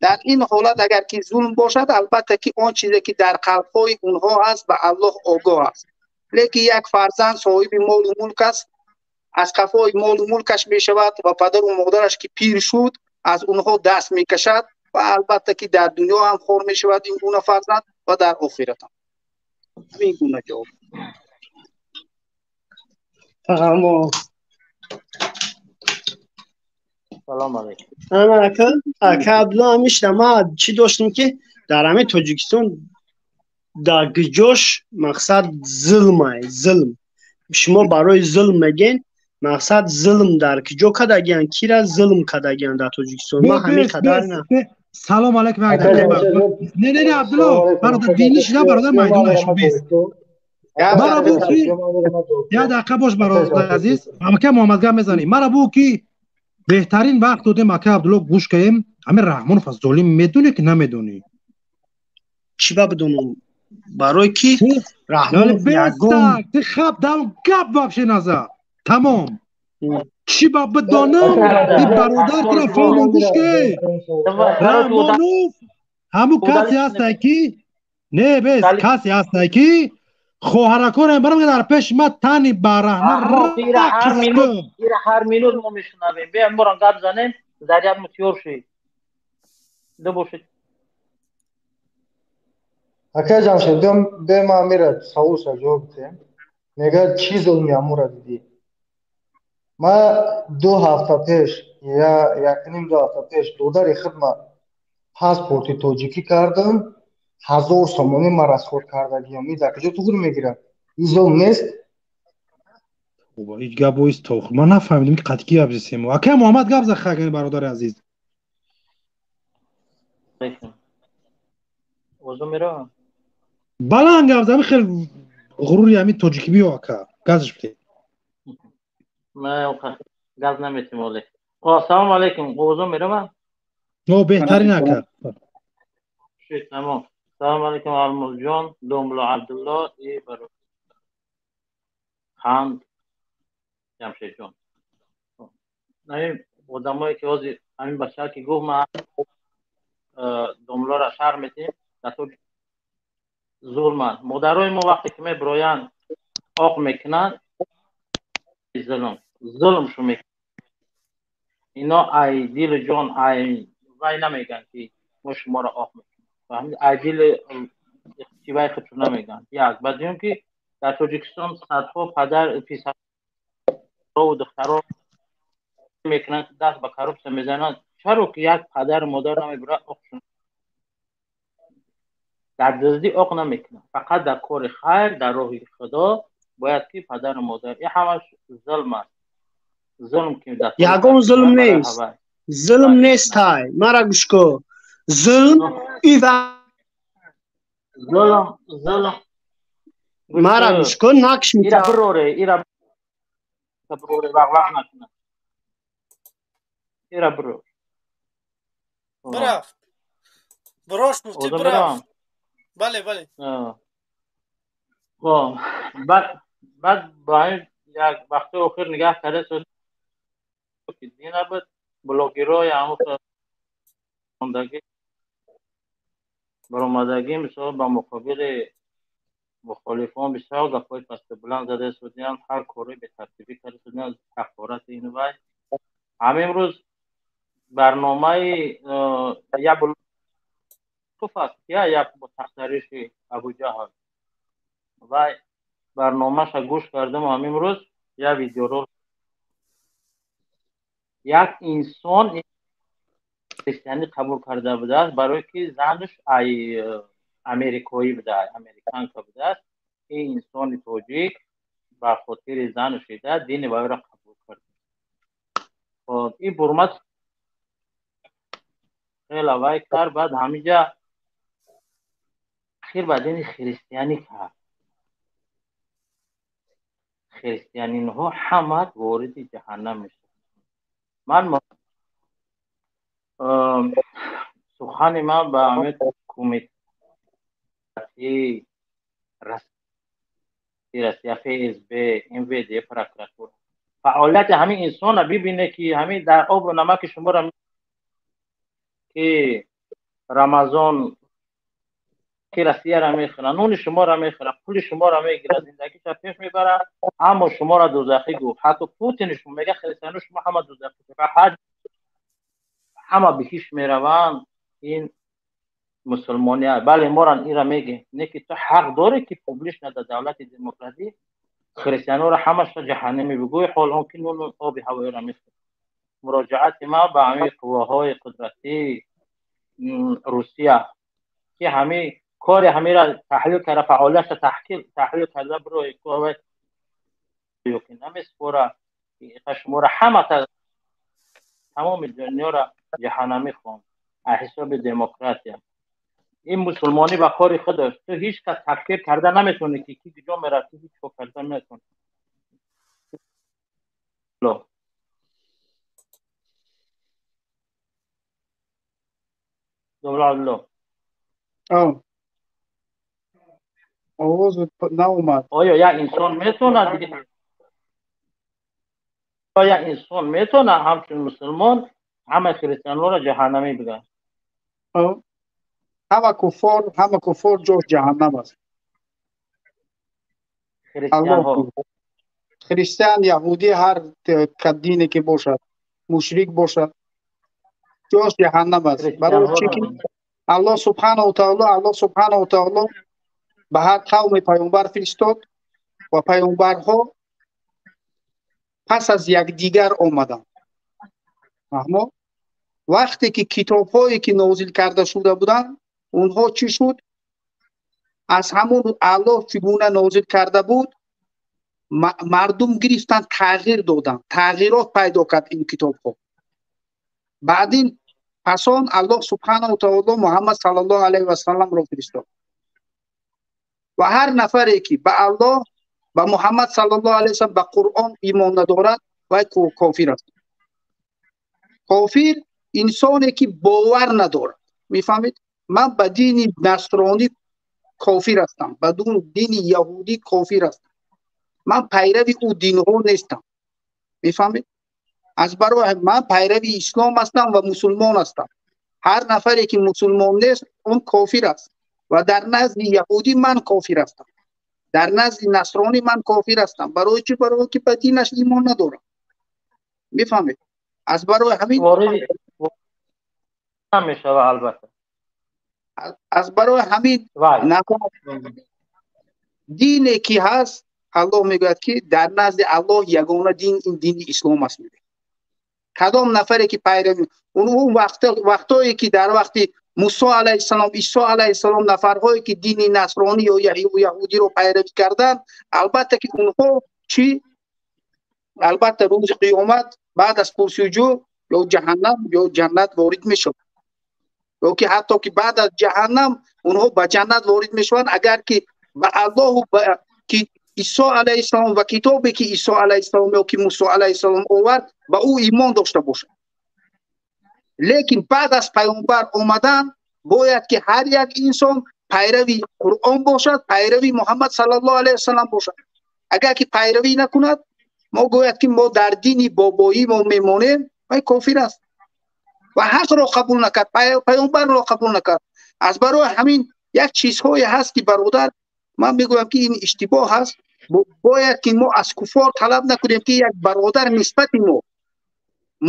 дар ин ҳолат агар ки зулм бошад, албатта ки он чизе ки дар қалбҳои онҳо аст ба Аллоҳ огоҳ аст. Лекин як фарзанд соҳиби молу мулк аст, аз қафои молу мулкаш мешавад ва падару модараш ки пир шуд, аз онҳо даст мекашад ва албатта ки дар дунё ҳам хор мешавад ин гуна фарзанд ва дар охират ҳам. Ҳамин гуна ҷавоб. Фаҳмо. Салом алейкум. Ана ака, ака Абдулло, ҳамишта ма чӣ доштем ки дар ҳамин Тоҷикистон дар гиҷош мақсад зулмай, зулм. Шумо барои зулм мегӯед, мақсад зулм дар киҷо кардагиян, кира зулм кардагиян дар Тоҷикистон? Ма ҳамин қадар на. Салом алейкум. Не, не, не, Абдулло, бародар, динӣ шуда, бародар, майдонаш бес. Мара бу ки як дақиқа бош, бародар азиз, ака Муҳаммад гап мезанӣ. Мара бу ки беҳтарин вақт додем, ака Абдулло, гӯш каем. Ҳамин Раҳмонов аз золим медонӣ ки намедонӣ? Чӣ ба бидонам? Барои ки Раҳмонов ягон ти хаб дам гап вообще назад. Тамом. Чӣ ба бидонам? И бародар тра фаҳмон, гӯш ке. Раҳмонов ҳамун касе ҳастай ки не бес, касе ҳастай ки хоҳараконам барам дар пеши ма тани бараҳна. Ира ҳар минут мо мешунавем. Биям борам гап занем, заряд мутиёр шид. Ду бошед. Акай Ҷамшед, биём ма амира саволша ҷавоб диҳем. Мегӯяд, чӣ зулми амура дидӣ? Ма 2 ҳафта пеш, я якним ду ҳафта пеш додари худма паспорти тоҷикӣ кардам, 1000 сомонӣ ма расход кардагиам. И дар куҷо туғри мегирад? Ин зулм нест? Ҳеҷ гап боист то ман нафаҳмидам ки қатъи гап зисем. Акай Муҳаммад гап зад, хагани бародари азиз. Баланд гап зад, хел ғурури ҳамин тоҷикӣ биё ака, газш бите. Газ наметим оле. Ассалому алайкум, овозум меравад? О, беҳтарин ака. Тамом. Ассалому алайкум Алмузҷон, Домулло Абдулло и Ханд Ҷамшедҷон. Ҳамин одамое ки ҳозир ҳамин бача ки гуфт ман домлоро шарҳ метиҳем, дар тоҷ зулманд. Модарои мо вақте ки мебироянд оқ мекунанд, зулм, зулмшу мекунанд. Ино ай дилу ҷон ай вай намегӯянд ки мо шуморо оқ мекунем. Фаҳмидӣ? Ай дили вай худшон намегӯянд. Як. Баъд дуюм ки дар Тоҷикистон садҳо падар писарову духтаро мекунанд, даст ба коррупсия мезананд. Чаро ки як падару модар намебирад оқшон? Дар дуздӣ оқ намекунанд. Фақат дар кори хайр, дар роҳи Худо бояд ки падару модар. Ин ҳамаш зулм аст. Зулм ки дар ягон зулм нест. Зулм нест ҳай. Мара гӯш кун. Зулм зулм зулм мара гӯш кун, накш ира бироре, ира бироре, вақ-вақ накунад. Ира бирор. Бирафт. Бирош гуфтӣ бирафт. Бале, бале. Баъд ба ин як вақти охир нигаҳ карда ки дина буд блогерҳои ҳамондаги баромадагӣ, мисол ба муқобили мухолифон бисёр гапҳои пасту баланд зада истодиянд, ҳар кори бетартибӣ карда истодиянд, ҳақорати ин вай. Ҳамин рӯз барномаи як туф аст, як бо тахтариши Абуҷаҳл вай барномаша гӯш кардам. Ҳамин рӯз як видеоро як инсон христианӣ қабул карда будааст, барое ки занаш ай америкоӣ будааст, американка будааст. Ин инсони тоҷик ба хотири занаш ида дини вайро қабул кард. Хоб, ин бурмат хела вай кард, баъд ҳамиҷа ахир ба дини христианӣ кард. Христианинҳо ҳама вориди ҷаҳаннам мешаванд. Ман сухани ман ба ҳамин кумитаи Россия, ФСБ, МВД, прокуратура фаъолияти ҳамин инсона бибине ки ҳамин дар обу намаки шуморо ки Рамазон ки Россияро мехӯрад, нони шуморо мехӯрад, пули шуморо мегирад, зиндагиша пеш мебарад, аммо шуморо дӯзахӣ гуфт. Ҳатто Путин шумо мега христиано шумо ҳама дӯзахӣ, ҳаҷ ҳама биҳишт мераванд. Ин мусулмони бале, моран инра мегем, не ки ту ҳақ дорӣ ки публично дар давлати демократӣ христианоро ҳамаша ҷаҳаннамӣ бигӯӣ, ҳол он ки нону оби ҳавоиро мехӯрад. Муроҷиати ман ба ҳамин қувваҳои қудратии Русия ки ҳамин кори ҳамира таҳлил карда, фаъолиятша таҳлил карда бирои ки намеспора шуморо ҳама тамоми дунёро ҷаҳаннамӣ хонд аз ҳисоби демократия. Ин мусулмонӣ ба кори худаш, ту ҳеҷ кас такфир карда наметавонӣ ки ки куҷо меравад, ки ҳеҷ кор карда наметавонӣ. Алло. Овоз наомад. Оё як инсон метавонад, як инсон метавонад ҳамчун мусулмон ҳама христианҳоро ҷаҳаннамӣ бигӯяд? Ҳама куффор, ҳама куффор ҷош ҷаҳаннам аст. Христианҳо, христиан, яҳудӣ, ҳар дине ки бошад, мушрик бошад, ҷош ҷаҳаннам аст. Барои чӣ ки Аллоҳ субҳанаҳу таоло, Аллоҳ субҳанаҳу таоло ба ҳар қавме паёмбар фиристод ва паёмбарҳо пас аз якдигар омаданд. Фаҳмо? Вақте ки китобҳое ки нозил карда шуда буданд, онҳо чӣ шуд? Аз ҳамон Аллоҳ чӣ гуна нозил карда буд, мардум гирифтанд, тағйир доданд, тағйирот пайдо кард ин китобҳо. Баъдин пас он Аллоҳ субҳанаҳу таоло Муҳаммад саллаллоҳу алайҳи васалламро фиристод ва ҳар нафаре ки ба Аллоҳ, ба Муҳаммад саллаллоҳу алайҳи васаллам, ба Қуръон имон надорад, вай кофир аст. Кофир инсоне ки бовар надорад. Мефаҳмед? Ман ба дини насронӣ кофир ҳастам, ба дини яҳудӣ кофир ҳастам, ман пайрави ӯ динҳо нестам. Мефаҳмед? Аз барои ман пайрави ислом ҳастам ва мусулмон ҳастам. Ҳар нафаре ки мусулмон нест, он кофир аст ва дар назди яҳудӣ ман кофир ҳастам, дар назди насронӣ ман кофир ҳастам. Барои чӣ? Барои ки ба динаш имон надорам. Мефаҳмед? Аз барои ҳамин мешава албатта. Аз барои ҳамин дине ки ҳаст, Аллоҳ мегӯяд ки дар назди Аллоҳ ягона дин ин дини ислом аст. Мегӯяд кадом нафаре ки пайрави он вақтое ки дар вақти Мусо алайҳиссалом, Исо алайҳиссалом, нафарҳое ки дини насронӣ ё яҳудиро пайравӣ карданд, албатта ки онҳо чӣ? Албатта рӯзи қиёмат баъд аз пурсуҷӯ ё ҷаҳаннам ё ҷаннат ворид мешаванд, ё ки ҳатто ки баъд аз ҷаҳаннам онҳо ба ҷаннат ворид мешаванд, агар ки ба Аллоҳу ки Исо алайҳиссалом ва китобе ки Исо алайҳиссалом ё ки Мусо алайҳиссалом овард, ба ӯ имон дошта бошад. Лекин баъд аз паёмбар омадан бояд ки ҳар як инсон пайрави Қуръон бошад, пайрави Муҳаммад саллаллоҳу алайҳи васаллам бошад. Агар ки пайравӣ накунад, мо гӯяд ки мо дар дини бобоӣ мо мемонем, вай кофир аст ва ҳақро қабул накард, паёмбарро қабул накард. Аз барои ҳамин як чизҳое ҳаст ки бародар, ман мегӯям ки ин иштибоҳ ҳаст. Бояд ки мо аз куффор талаб накунем ки як бародар нисбати мо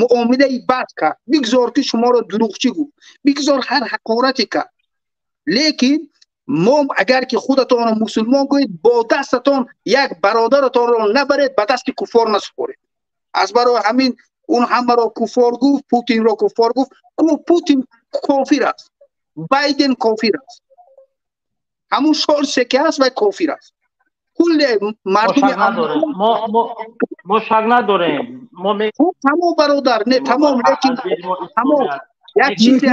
муомилаи бад кард, бигзор ки шуморо дурӯғчӣ гуфт, бигзор ҳар ҳақорате кард, лекин мо агар ки худатонро мусулмон гӯед, бо дастатон як бародаратонро набаред, ба дасти куффор насупоред. Аз барои ҳамин он ҳамаро куффор гуфт, Путинро куффор гуфт. Путин кофир аст, Байден кофир аст, ҳамун Шолсе ки ҳаст, вай кофир аст. Кулле мардуми мо шак надорем. Тамом бародар, не тамом, лекин тамом як чизе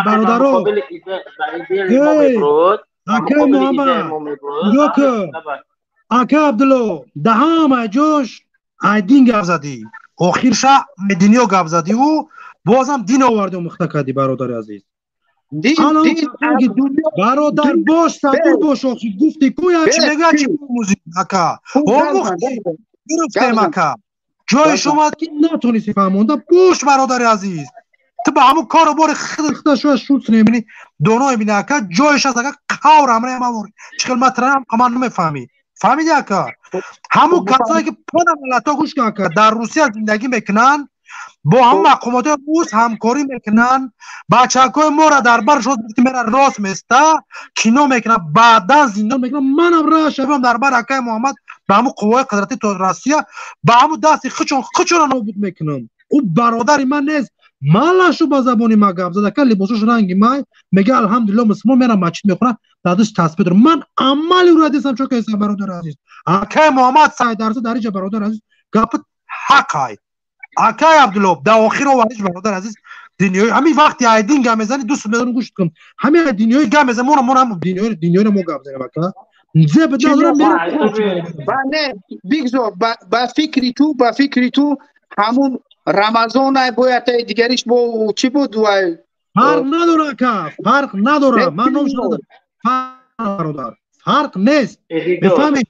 бародаро. Ака Муҳаммад, нигоҳ кун, ака Абдулло, да ҳама ҷош айдин гап задӣ, охирша айдиниё гап задиву бозам дин оварди, омӯхта кардӣ, бародари азиз. Бародар бош, сабур бош, охир гуфти ку як чи мегӯя, чи омӯзӣ, ака, омӯхтӣ, гирифтем, ака, ҷоиш омад ки натонисти фаҳмонда. Бош, бародари азиз, ту ба ҳамун кору бори худат шояд шуд мебинӣ, доно мебинӣ, ака, ҷоиш аст, ака, қавр амре мавор чӣ хел матранам, ман намефаҳмӣ, фаҳмидӣ, ака? Ҳамун касое ки пона миллатҳо, гӯш кун, ака, дар Русия зиндагӣ мекунанд, бо ҳамун мақомоти рус ҳамкорӣ мекунанд, бачакҳои моро дар бар шуд, мера рост места кино мекунад, баъдан зиндон мекунад. Манам ра шавам дар бар акаи Муҳаммад, ба ҳамун қувваи қудрати то Россия, ба ҳамун дасти хучон хучонро нобуд мекунам. Ӯ бародари ман нест, ман лашу ба забони ма гап зад, ака, либосош ранги май, мега алҳамдулилло мусулмон, мера масҷид мехонад, дадаш тасбиҳ дорад. Ман амали ӯро дидам, чо кайсам, бародари азиз. Акаи Муҳаммад сайдарса дар инҷа, бародари азиз, гапи ҳақ ай, акаи Абдулло, дар охир овардиш, бародари азиз, динёи ҳамин вақти айдин гап мезанӣ, дӯст медорам, гӯш кун, ҳамин динёи гап мезанӣ, моро мо ҳам динёиро мо гап занем, ака. Не, бигзор ба фикри ту ҳамун Рамазон бояд дигариш бо чӣ буд вай? Фарқ надора, ака, фарқ надора, ман номш надорам, бародар, фарқ нест. Мефаҳмед?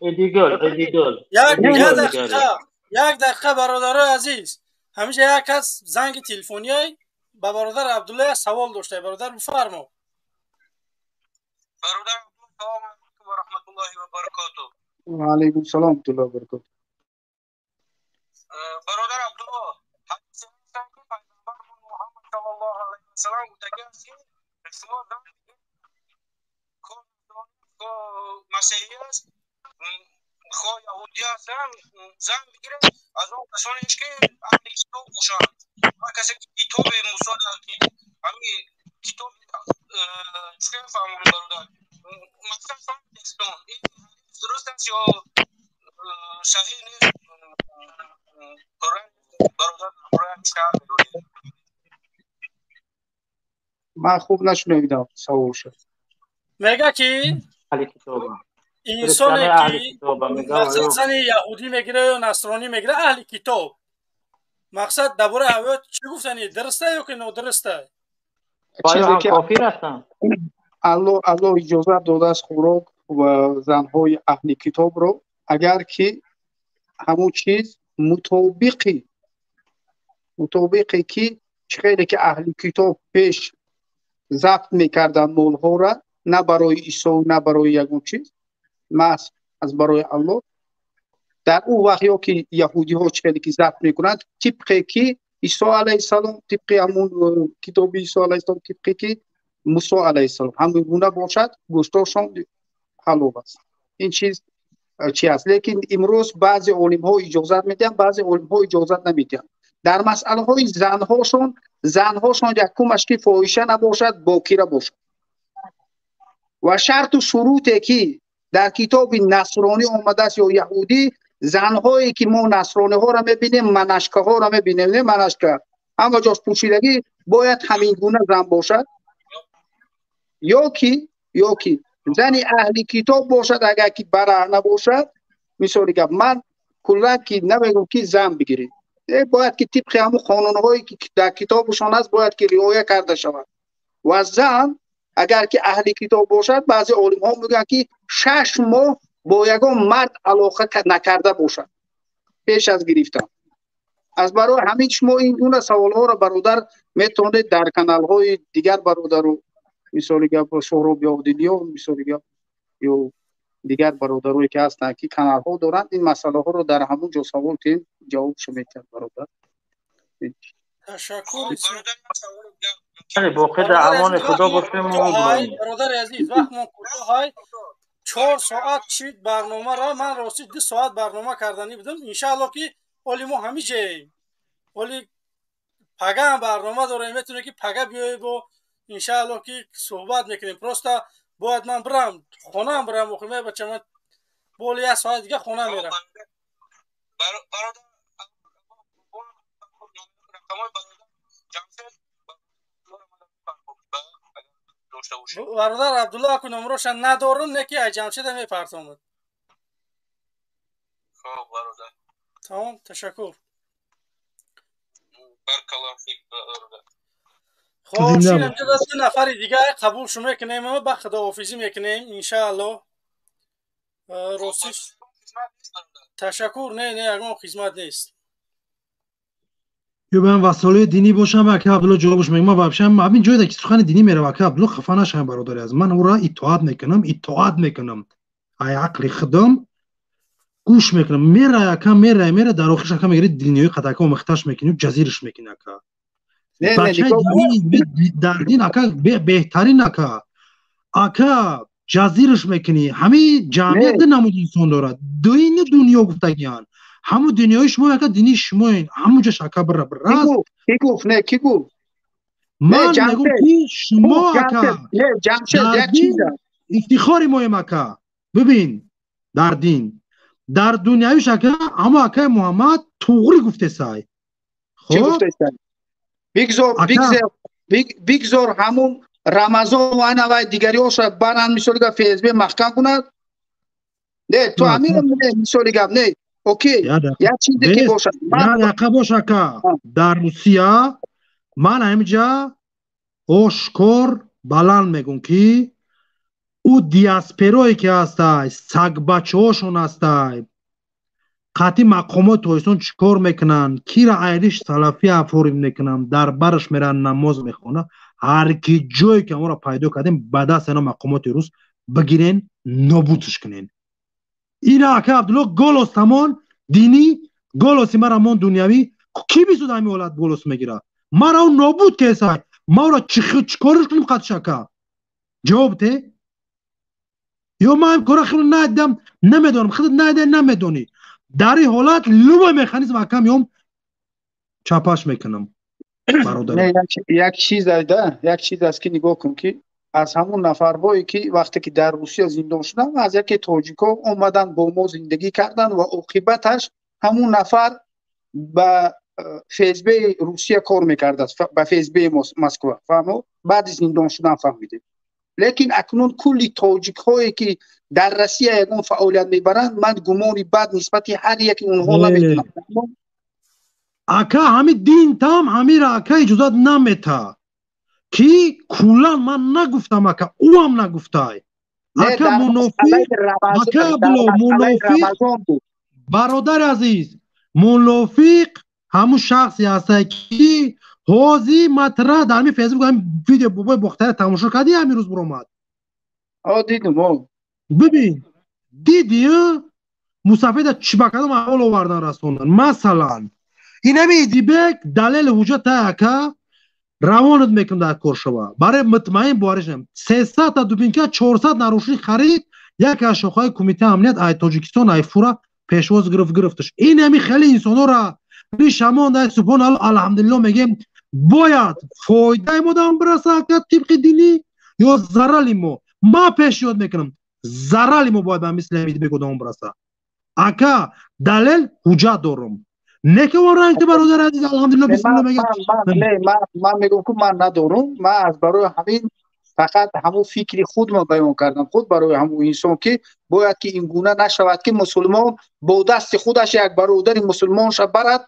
Як дақиқа, бародарои азиз, ҳамеша як кас занги телефонияй ба бародар Абдулла як савол дошта. Бародар, бифармо. Бародар, салому алайкум ва раҳматуллоҳи ва баракоту. Ва алайкум салом ва баракоту. Бародар Абдулло, ҳадисе ҳастанд ки пайғамбармон Муҳаммад саллаллоҳу алайҳи васаллам гуфтагӣ аст ки шумо масеҳӣ аст, хоҳ яҳудӣ ҳастанд, зан бигиред аз он касоне ки аҳли китоб бошанд. Ҳар касе ки китоби Мусо, ҳамин китоб чӣ фаҳмонем, бародар? Мақсад фаҳмидестон, ин ҳадис дуруст аст ё саҳеҳ нест? Бародар, шарҳ медодед. Ман хуб нашунавидам саволша. Мега ки инсоне ки мақсад зани яҳудӣ мегира ё насронӣ мегира, аҳли китоб, мақсад дар бораи ҳавоят чӣ гуфтани, дуруста ё ки нодуруста? Кофир ҳастанд. Аллоҳ иҷозат додааст хӯрок ва занҳои аҳли китобро, агар ки ҳамун чиз мутобиқи ки чӣ хеле ки аҳли китоб пеш забт мекарданд молҳоро, на барои Исо, на барои ягон чиз, маҳз аз барои Аллоҳ. Дар ӯ вақт ё ки яҳудиҳо чӣ хеле ки забт мекунанд, тибқе ки Исо алайҳиссалом, тибқи ҳамун китоби Исо алайҳиссалом, тибқе ки Мусо алайҳиссалом, ҳамин гуна бошад, гӯштошон ҳалол аст. Ин чиз чи аст? Лекин имрӯз баъзе олимҳо иҷозат медиҳанд, баъзе олимҳо иҷозат намедиҳанд. Дар масъалаҳои занҳошон якумаш ки фоҳиша набошад, бокира бошад. Ва шарту шуруте ки дар китоби насронӣ омадааст ё яҳудӣ, занҳое ки мо насрониҳоро мебинем, манашкаҳоро мебинем, не манашка, ҳама ҷош пӯшидагӣ, бояд ҳамин гуна зан бошад. Ё ки зани аҳли китоб бошад, агар ки бараҳна бошад. Мисоли гап, ман куллан ки намегӯм ки зан бигиред, бояд ки тибқи ҳамун қонунҳое ки дар китобашон аст, бояд ки риоя карда шавад. Ва зан агар ки аҳли китоб бошад, баъзе олимҳо мегӯянд ки 6 моҳ бо ягон мард алоқа накарда бошад пеш аз гирифтан. Аз барои ҳамин шумо ин гуна саволҳоро, бародар, метавонед дар каналҳои дигар бародару, мисоли гап, Соҳроб Ёвдилиё, мисоли гап, ё дигар бародарое ки ҳастанд, ки каналҳо доранд, ин масъалаҳоро дар ҳамун ҷо савол кунед, ҷавобшо метиҳад бародар. Ташаккур. Боқӣ дар амони Худо бошем. Бародари азиз, вақтмон кӯтоҳ, 4 соат шид барномаро. Ман рости 2 соат барнома карданӣ будам. Иншаалло ки оли мо ҳамин ҷаем, оли пага ҳам барнома дорем, метавонем ки пага биёем бо иншаалло ки суҳбат мекунем. Просто бояд ман бирам хонаам, бирам охи бача, ман боли 1 соат дига хона мерам. Бародар Абдулло, аку номроша надорам, не ки ай Ҷамшеда мепартомад. Хоб, бародар. Тамом, ташаккур. Баракаллоҳу фик, бародар. Хоб, шинам ҷода 2 нафари дигар қабул шу мекунем, ба худоҳофизӣ мекунем иншааллоҳ. Ростиш ташаккур. Не, не, ягон хизмат нест. Ё ба васолаи динӣ бошам, ака Абдулло ҷавобш мегӯям. Ман вообще ҳамин ҷойда ки сухани динӣ мерава, ака Абдулло, хафа нашавам, бародари азиз. Ман ӯро итоат мекунам, ай ақли худам гӯш мекунам. Мерай ака, мерай, мерай, дар охирш ака мегири динёи қатака омехташ мекунӣ, ҷазирш мекунӣ ака. Бачаи динӣ дар дин ака беҳтарин ака. Ака ҷазирш мекунӣ. Ҳамин ҷамъият ду намуд инсон дорад. Дуини дунё гуфтагианд. Ҳамун дунёи шумо ака, дини шумоен, ҳамун ҷош ака бира бирас. Ки гуфт? Не, ки гуфт? Ман мегӯм ки шумо ака дар дин ифтихори моем ака. Бибин, дар дин, дар дунявиш ака, ҳамун акаи Муҳаммад туғри гуфтесай. Чӣ гуфтесай? Бигзор ҳамун Рамазон ва анавай дигариҳоша баранд, мисоли гап, ФСБ маҳкам кунад. Не, ту ҳаминро мисоли гап, не. Окей, як чизе ки бошад. Як дақиқа бош ака. Дар Русия ман ҳаминҷа ошкор баланд мегӯм ки ӯ диасперое ки ҳастай, сагбачаҳошон ҳастай, қатъи мақомоти Тоҷикистон чӣ кор мекунанд, кира айриш салафия форим мекунанд, дар бараш меранд, намоз мехонанд. Ҳар ки ҷое ки аморо пайдо кардем, ба даст ана мақомоти рус бигирен, нобудш кунен. Ина ака Абдулло голос тамон динӣ, голоси мара мон дунявӣ. Ки бисуд ҳамин ҳолат голос мегирад? Мара ӯ нобуд кесай. Ма ӯро чӣ корш кунем қатш ака? Ҷавоб те? Ё ман ҳам кора хеле надидам, намедонам, худат надида намедонӣ. Дар ин ҳолат любой механизм ака меом чапаш мекунам. Бародар. Як чиз айда, як чиз аст ки нигоҳ кун ки Аз ҳамун нафарҳое ки вақте ки дар Русия зиндон шуданд, аз яке тоҷикҳо омаданд, бо мо зиндагӣ карданд ва оқибаташ ҳамун нафар ба ФСБ Русия кор мекардааст, ба ФСБ Москва. Фаҳмо? Баъди зиндон шудан фаҳмидем. Лекин акнун кулли тоҷикҳое ки дар Россия ягон фаъолият мебаранд, ман гумони бад нисбати ҳар яки онҳо намекунам. Ака, ҳами дин там ҳамира, ака, иҷозат намета ки куллан. Ман нагуфтам, ака, ӯам нагуфтай, ака. Мунофиқ, ака Абдулло, мунофиқ, бародари азиз, мунофиқ ҳамун шахсе ҳастай ки ҳозир матра дар ҳамин Фейсбук ҳамин видео бобои Бохтара тамошо кардӣ, ҳамин рӯз буромад. Дидум. Бибин, дидӣ, мусафеда чӣ ба кадом аҳвол овардан, расондан. Масалан, инами Идибек далели ҳуҷҷата, ака, равонат мекунам, дар кор шава барои мутмаин боварӣ. 300-та дубинка, 400 нарушник харид, яке аз шохаҳои кумитаи амният ай Тоҷикистон ай фура пешвоз гирифт, гирифташ. Инами хеле инсонҳоро ришамонда, субҳон алло, алҳамдулилло мегем. Бояд фоидаи мо дан бираса, ака, тибқи динӣ ё зарали мо? Ман пешниҳод мекунам, зарали мо бояд ба мисли Идибек одамон бираса. Ака, далел ҳуҷҷат дорам, не ки он ранг. Бародари азиз, алҳамдулилло, бисмилла мегам. Ман мегӯям ки ман надорам. Ман аз барои ҳамин фақат ҳамун фикри худро баён кардам, худ барои ҳамун инсон ки бояд ки ин гуна нашавад, ки мусулмон бо дасти худаш як бародари мусулмонша барад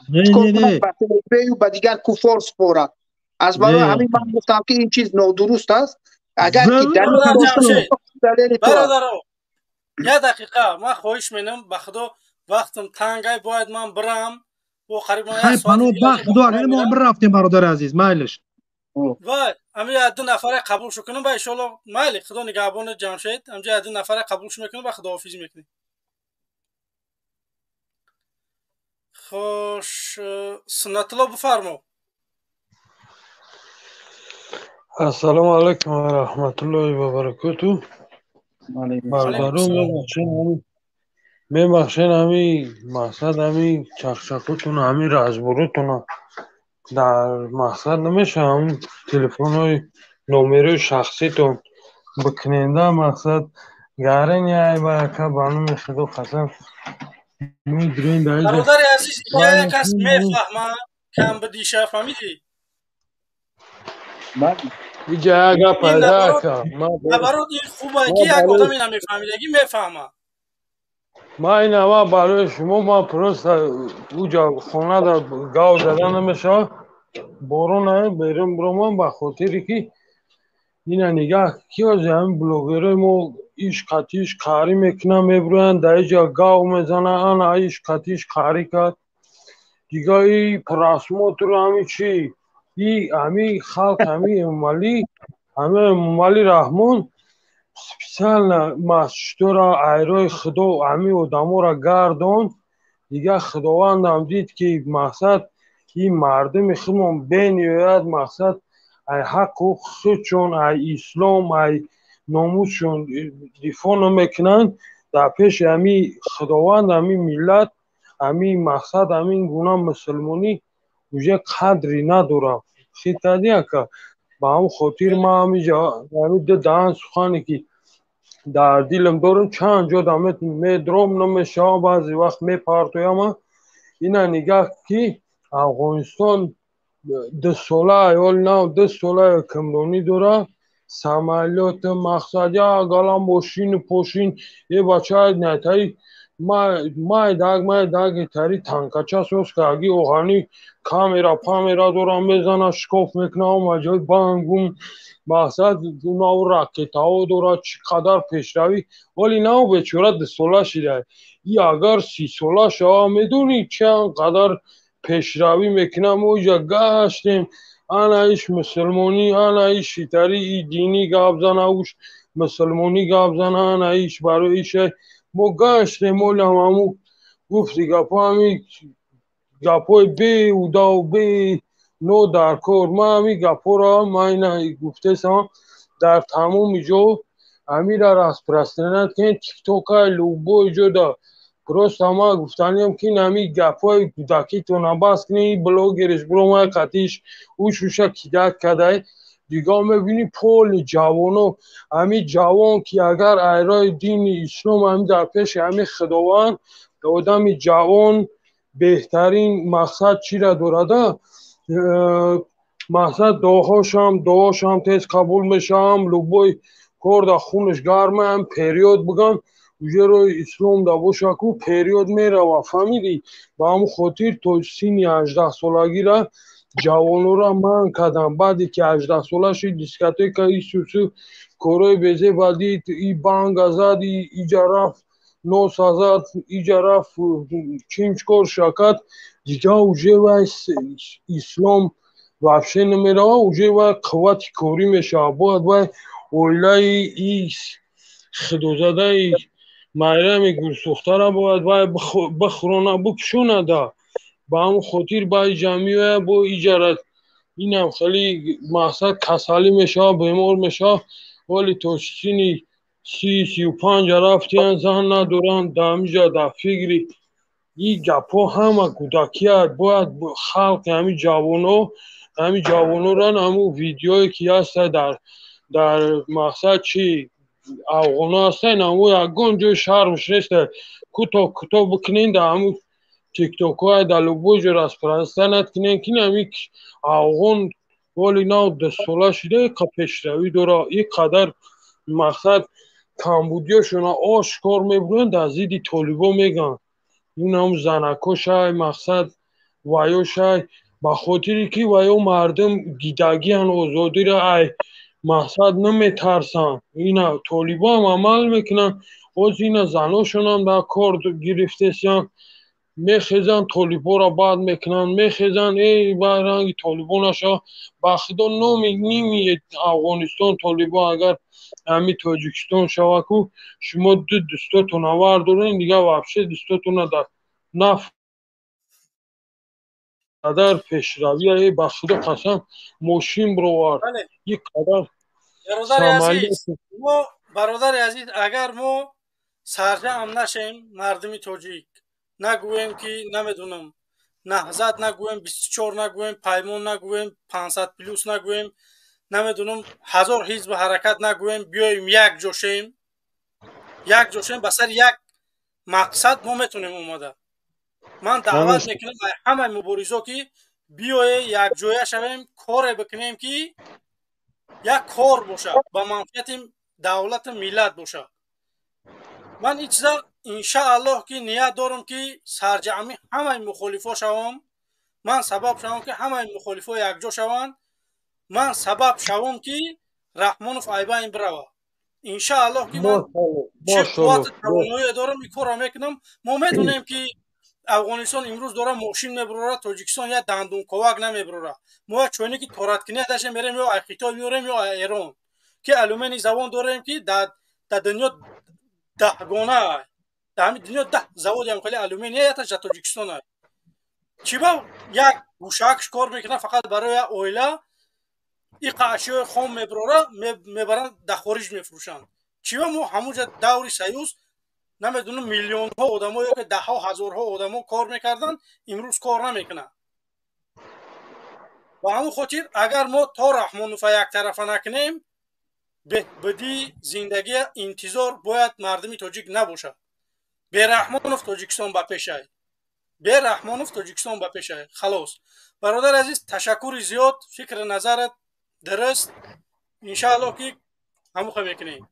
ба дигар куффор супорад. Аз барои ҳамин ман гуфтам ки ин чиз нодуруст аст. Агар ки Бародаро, як дақиқа, ман хоҳиш менам, ба худо, вақтам тангай, бояд ман бирам. Бо қариб Хай, пано ба худо, агар мо бирафтем, бародари азиз, майлиш. Вай, ами ду нафаре қабул шу кунам, ба иншоалло, майли, худо нигаҳбони. Ҷамшед, амҷа ду нафаре қабул шу мекунам, ба худоҳофиз мекунем. Хош, Суннатулло, бифармо. Ассалому алайкум ва раҳматуллоҳи ва баракоту. Бародарон, мебахшен, ҳами мақсад, ҳами чақчақотуна, ҳами разборотуна дар мақсад намешавам, телефонҳои номерои шахситон бикуненда. Мақсад гарен яй ба ака, ба номи худо қасам. Бародари азиз, як кас мефаҳма, камбудиша фаҳмидӣ. Иҷа як гап пайда, ака. Наоборот, ин хуба ки як одаме намефаҳмидагӣ мефаҳма. Ман ин ама барои шумо, ман просто уҷа хонада гав зада намешавад, борон берун биромам, ба хотире ки ина нигаҳ ки ози ҳамин блогерои мо иш қатиш қарӣ мекунанд, мебироянд, дар иҷа гав мезананд, ана иш қатиш қарӣ кард, дига и просмотр, ҳами чи, и ҳами халқ, ҳами Эмомалӣ, ҳами Эмомалӣ Раҳмон специально масҷидора айрои худо ҳами одаморо гардон. Дига худовандам дид ки мақсад ин мардуми худмон бениҳоят мақсад ай ҳаққу худшон, ай ислом, ай номусшон дифоъ намекунанд. Дар пеши ҳами худованд ҳами миллат, ҳами мақсад, ҳамин гуна мусулмонӣ уже қадре надорад. Хит кардӣ, ака? Ба ҳамн хотир ман ҳамиҷа ҳами ду даҳан сухане ки дар дилам дорам, чанд ҷо да медром намешавам, баъзе вақт мепартояма. Ина нигаҳ ки Афғонистон 2 сола ҳол нав 2 сола ҳукмронӣ дорад, самолёт, мақсад, як галам мошину пошин. Е бача, натаи майдаг майдаг тари танкача соз карги, оҳани, камера памера дорам, мезана, шикоф мекунам, ҷои бангум, мақсад нав ракетаҳо дорад. Чӣ қадар пешравӣ! Вале нав бечора 2 сола шида. И агар 30 сола шава, медонӣ чанд қадар пешравӣ мекунам? Оҷа гаштем, ана иш мусулмонӣ, ана иш итари и динӣ гап зана, уш мусулмонӣ гап зана, ана иш барои иша мо гаштем. Олам ҳаму гуфти гапҳо, ҳами гапҳои беҳудаву бе нодаркор. Ман ҳами гапҳоро ман ина гуфтесам, дар тамоми ҷо ҳамира распространять кунед, тиктока, любой ҷода. Просто ман гуфтаниям ки ин ҳами гапҳои кӯдакитона бас кунед. Блогериш биромай, қатиш уш уша кидать кадай. Дигар мебинӣ поли ҷавоно, ҳами ҷавон ки агар айрои дини ислом, ҳами дар пеши ҳами Худованд одами ҷавон беҳтарин мақсад чира дорада, мақсад дуоҳошам тез қабул мешавам, любой кор дар хунаш гармаам, период бигам уже рои ислом да боша ку период мерава, фаҳмидӣ? Ба ҳамун хотир то синни 18-солагира ҷавонора манъ кардам. Баъде ки 18-сола шид, дискотека, исусу корҳои безеба дид, и банга зад, иҷа рафт, носа зад, иҷа рафт, чимчкор шакад, дига уже вай ислом вообще намерава, уже вай қуввати корӣ мешавад. Бояд вай оилаи ис худозадаи Майрами гулсӯхтара бояд вай бихӯрона, бипӯшонада. Ба ҳамун хотир ба иҷа меояд, бо иҷара инам хеле мақсад касалӣ мешавад, бемор мешавад. Вале то синни 30-35 рафтиян, зан надоранд, дар ҳамиҷа дар фикри ин гапҳо ҳама кӯдакият. Бояд халқи ҳамин ҷавоно, ҳамин ҷавоноран ҳамун видеое ки ҳаста дар мақсад чи афғоно ҳастанд, ҳамун ягон ҷои шармш неста. Кӯтоҳ кӯтоҳ бикунен, дар ҳамун тиктокҳое дар любой ҷо распространять кунен, ки ҳамин афғон воли нав 2 сола шуда, иқа пешравӣ дора, ин қадар мақсад камбудиёшона ошкор мебуранд, дар зидди толибо мегӯянд. Ин ҳамун занакошай, мақсад ваёшай, ба хотире ки ваё мардум дидагиан озодиро, ай мақсад наметарсанд. Ина толибоам амал мекунанд. Ҳозир ина заношонам дар кор гирифтесиянд, мехезанд, толиборо бад мекунанд, мехезанд, эй ба ранги толибо нашава. Ба худо, номи ними Афғонистон толибо агар ҳами Тоҷикистон шава ку, шумо ду дӯстотона вардорен, дигар вообще дӯстотона дар наф қадар пешравия. Э, ба худо қасам, мошин бировард ин қадар. Бародари азиз, агар мо сарҷамъ нашем, мардуми тоҷик, нагӯем ки намедонам, Наҳзат нагӯем, 24 нагӯем, Паймон нагӯем, 500 плюс нагӯем, намедонам, ҳазор ҳизбу ҳаракат нагӯем, биёем як ҷо шем, як ҷо шем, ба сари як мақсад мо метонем омада. Ман даъват мекунам ҳамаи муборизо, ки биёе якҷоя шавем, коре бикунем, ки як кор бошад, ба манфиати давлату миллат бошад. Ман ин чиза иншааллоҳ ки ният дорам, ки сарҷамъи ҳамаи мухолифо шавам, ман сабаб шавам, ки ҳамаи мухолифо якҷо шаванд, ман сабаб шавам, ки Раҳмонов айбайн бирава. Иншааллоҳ ки ман чӣ қуввату тавоноие дорам, ин корро мекунам. Мо медонем, ки Афғонистон имрӯз дора мошин мебурора, Тоҷикистон як дандонковак намебурора. Мо як чойники тораткиния дашем, мерем ё Хитой меорем, ё Эрон, ки алюминий завод дорем, ки дар дунё даҳгона, дар ҳамин дунё 10 заводиам хеле алюминия яташ дар Тоҷикистон. Чӣ ба як гӯшаакш кор мекунад, фақат барои як оила иқа ашёи хом мебурора, мебаранд, дар хориҷ мефурӯшанд? Чӣ ба мо ҳамунҷа даври союз, намедонам, миллионҳо одамо ё ки даҳҳо ҳазорҳо одамо кор мекарданд, имрӯз кор намекунанд? Ба ҳамун хотир, агар мо то Раҳмонова яктарафа накунем, беҳбудии зиндагия интизор бояд мардуми тоҷик набошад. Бераҳмонов Тоҷикистон ба пешай, Бераҳмонов Тоҷикистон ба пешай. Халос, бародари азиз, ташаккури зиёд, фикри назарат дуруст. Иншааллоҳ ки ҳамуха мекунем.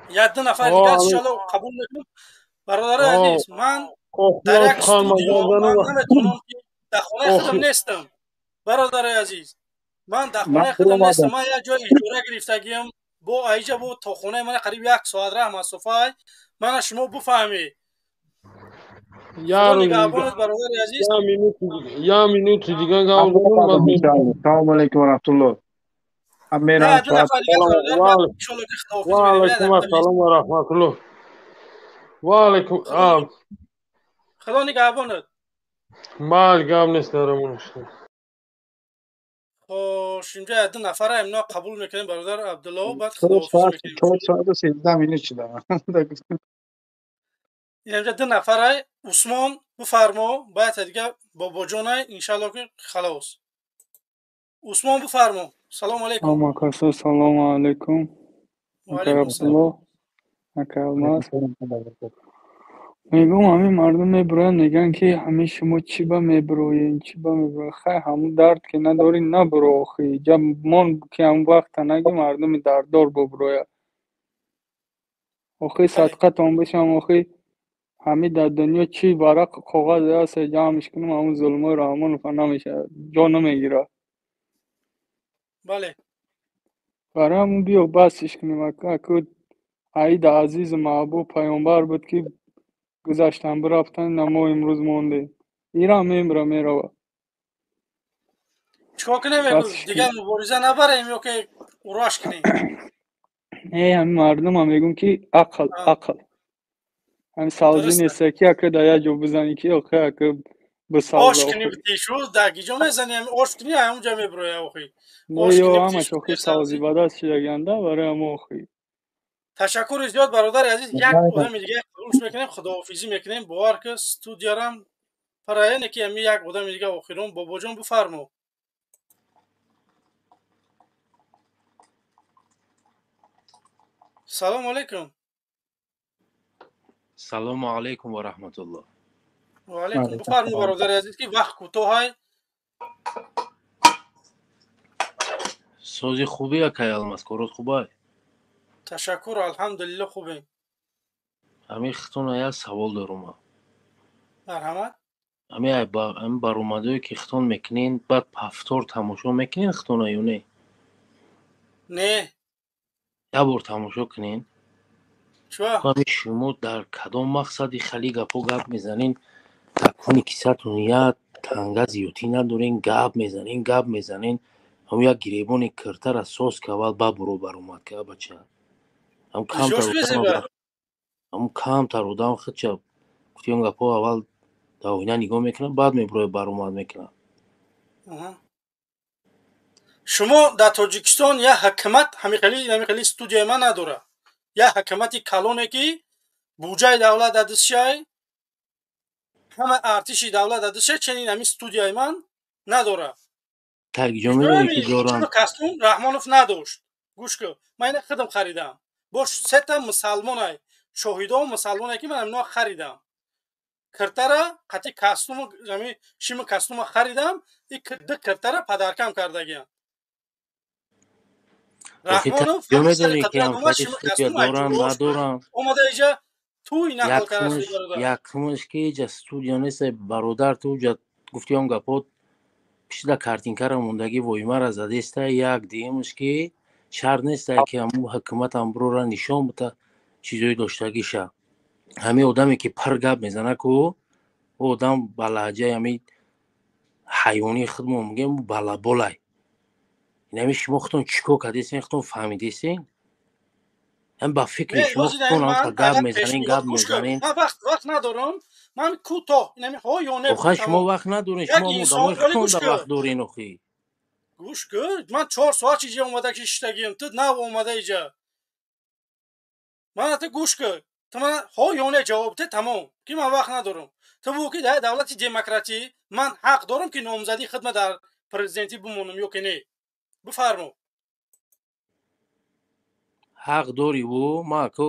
Як ду нафар дигар иншааллоҳ қабул мекунем. Бародари азиз, ман дар як студио наметавонам, ки дар хонаи худам нестам. Бародари азиз, ман дар хонаи худам нестам, ман як ҷои иҷора гирифтагиам, бо аиҷа бо то хонаи мана қариб як соат раҳ масофаай. Мана шумо бифаҳмед. Бародари азиз. Як минути дига. Салому алайкум ва раҳматуллоҳ. Ва ассалом ва раҳматуллоҳ, ва алайкум. Худо нигаҳбонат. Майли, гап нест, дарамонаш. Хош, инҷа ду нафара имно қабул мекунем, бародар Абдулло, баъд. 4 соату 13 минут шуда. Инҷа ду нафарай. Усмон, бифармо, баъд дига Бобоҷонай, иншалло ки халос. Усмон бифармо. Салом алейкум. Акасо, салому алейкум. Акай Абдулло, акай Алмаз. Мегӯм, ҳамин мардум мебироянд, мегӯянд, ки ҳамин шумо чӣ ба мебироен, чӣ ба мебироен. Хай, ҳамун дард ки надорӣ, набиро охи. Ҷа мон ки ҳамун вақта наги мардуми дарддор бубирояд. Охи садқатон бишам, охи ҳамин дар дунё чӣ варақ коғазе ҳаст, ҷамъш кунам, ҳамун зулмои Раҳмонов намешавад, ҷо намегирад. Бале. Барои ҳамун биё басиш кунем. Аку Аида азизу маҳбуб паёмбар буд, ки гузаштан бирафтан, на мо имрӯз мондем. Ирам мемира, мерава. Чикор кунем? Дигар мубориза набарем ё ки ураш кунем? Не, ҳамин мардумам мегӯм, ки ақл, ақл. Ҳамин савзӣ неста, ки ака дар як ҷо бизанӣ, ки охи ака бисавза. Ош кунӣ битишу, дар гиҷо мезанӣ, ҳамин ош кунӣ, ҳамунҷа мебироя охи. Не, ё ҳамаш охи савзӣ ба даст шидаганда, барои ҳамо охи. Ташаккури зиёд, бародари азиз. Як одами дига қабулш мекунем, худоҳофизӣ мекунем. Бовар ки студиярам параяне ки ҳамин як одами дига охирон. Бобоҷон, бифармо. Салому алейкум. Салому алейкум ва раҳматуллоҳ. Ва алейкум. Бифармо, бародари азиз, ки вақт кӯтоҳай. Сози хубе, акай Алмаз, корот хубай? Ташаккур, алҳамдулилло, хубем. Ҳамин хитона як савол дорум. Марҳамат. Ҳамин баромадое ки хитон мекунен, баъд повтор тамошо мекунен хитона ё не? Не. Як бор тамошо кунен. Ҳамин шумо дар кадом мақсади хали гапҳо гап мезанен? Дар куни кисатон як танга зиёдтӣ надорен, гап мезанен, гап мезанен. Ҳамун як гиребони киртара соз ки аввал ба буро баромад ка, бача. Ҳамун камтар одам худча гуфти он гапҳо аввал дар оина нигоҳ мекунад, баъд мебурояд, баромад мекунад. Шумо дар Тоҷикистон як ҳукумат ҳамин хели студияи ман надорад. Як ҳукумати калоне, ки буҷаи давлат дар дастшай, ҳама артиши давлат дар дастшай, чунин ҳамин студияи ман надорад. Тагиҷо медонӣ, ки доранд? Костюм Раҳмонов надошт. Гӯш кун, ман ина худам харидам. Бош сета мусалмонай, шоҳидо мусалмоне, ки ман ҳамино харидам. Киртара қати костюму ҳами шими костюма харидам, и ду киртара подаркам кардагиям. Раҳмонов медонӣ, ки дорам, надорам? Омада иҷа туй нақл карда. Якумаш, ки иҷа студия нест, бародар. Ту уҷа гуфти он гапҳо пишида картинкара мондагӣ воимара задеста. Як дуюмаш, ки шарт неста, ки ҳамун ҳукуматам бурора нишон бита чизои доштагиша. Ҳамин одаме, ки пир гап мезана ку, ӯ одам ба лаҳҷаи ҳамин ҳайвонии худмон мегӯем, балаболай. Инами шумо худтон чӣ кор кардесен, худтон фаҳмидесен? Ҳам ба фикри шумо худтон гап мезанен, гап мезанен. Ман вақт надорам, ман кӯтоҳ инами ҳо ё не. Охай, шумо вақт надорен, шумо одамои худтон да вақт дорен охи. Гӯш кун, ман 4 соат иҷа омада ки шиштагиам, ту нав омада иҷа. Мана ту гӯш кун, ту мана ҳо ё не ҷавоб те, тамом, ки ман вақт надорам. Ту бугӯ, ки дар давлати демократӣ ман ҳақ дорам, ки номзадии хидма дар президентӣ бимонам ё ки не? Бифармо. Ҳақ дорӣ. Ӯ ма ку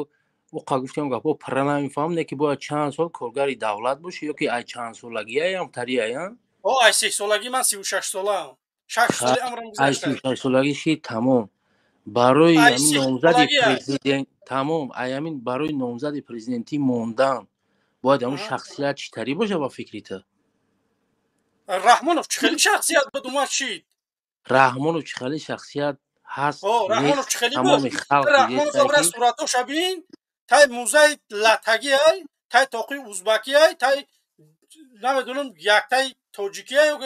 уқа гуфтем, гапҳо пирра намефаҳмам, не, ки бояд чанд сол коргари давлат бошӣ ё ки ай чанд солагиаям тариая? О, ай 3 солагӣ. Ман 36 солаам, 6 соли амрам. Ай 36 солагӣ ши, тамом. Барои ҳамин номзади президент, тамом, ай ҳамин барои номзади президентӣ мондан бояд ҳамун шахсият чӣ тарӣ боша ба фикри ту? Раҳмонов чӣ хели шахсият буд, омад шид. Раҳмонов чӣ хели шахсият ҳаст? Раҳмонов чӣ хели буд? Раҳмонов абра суратоша бин, тай музаи латагиай, тай тоқи узбакиай, тай намедонам, яктай тоҷикиай ё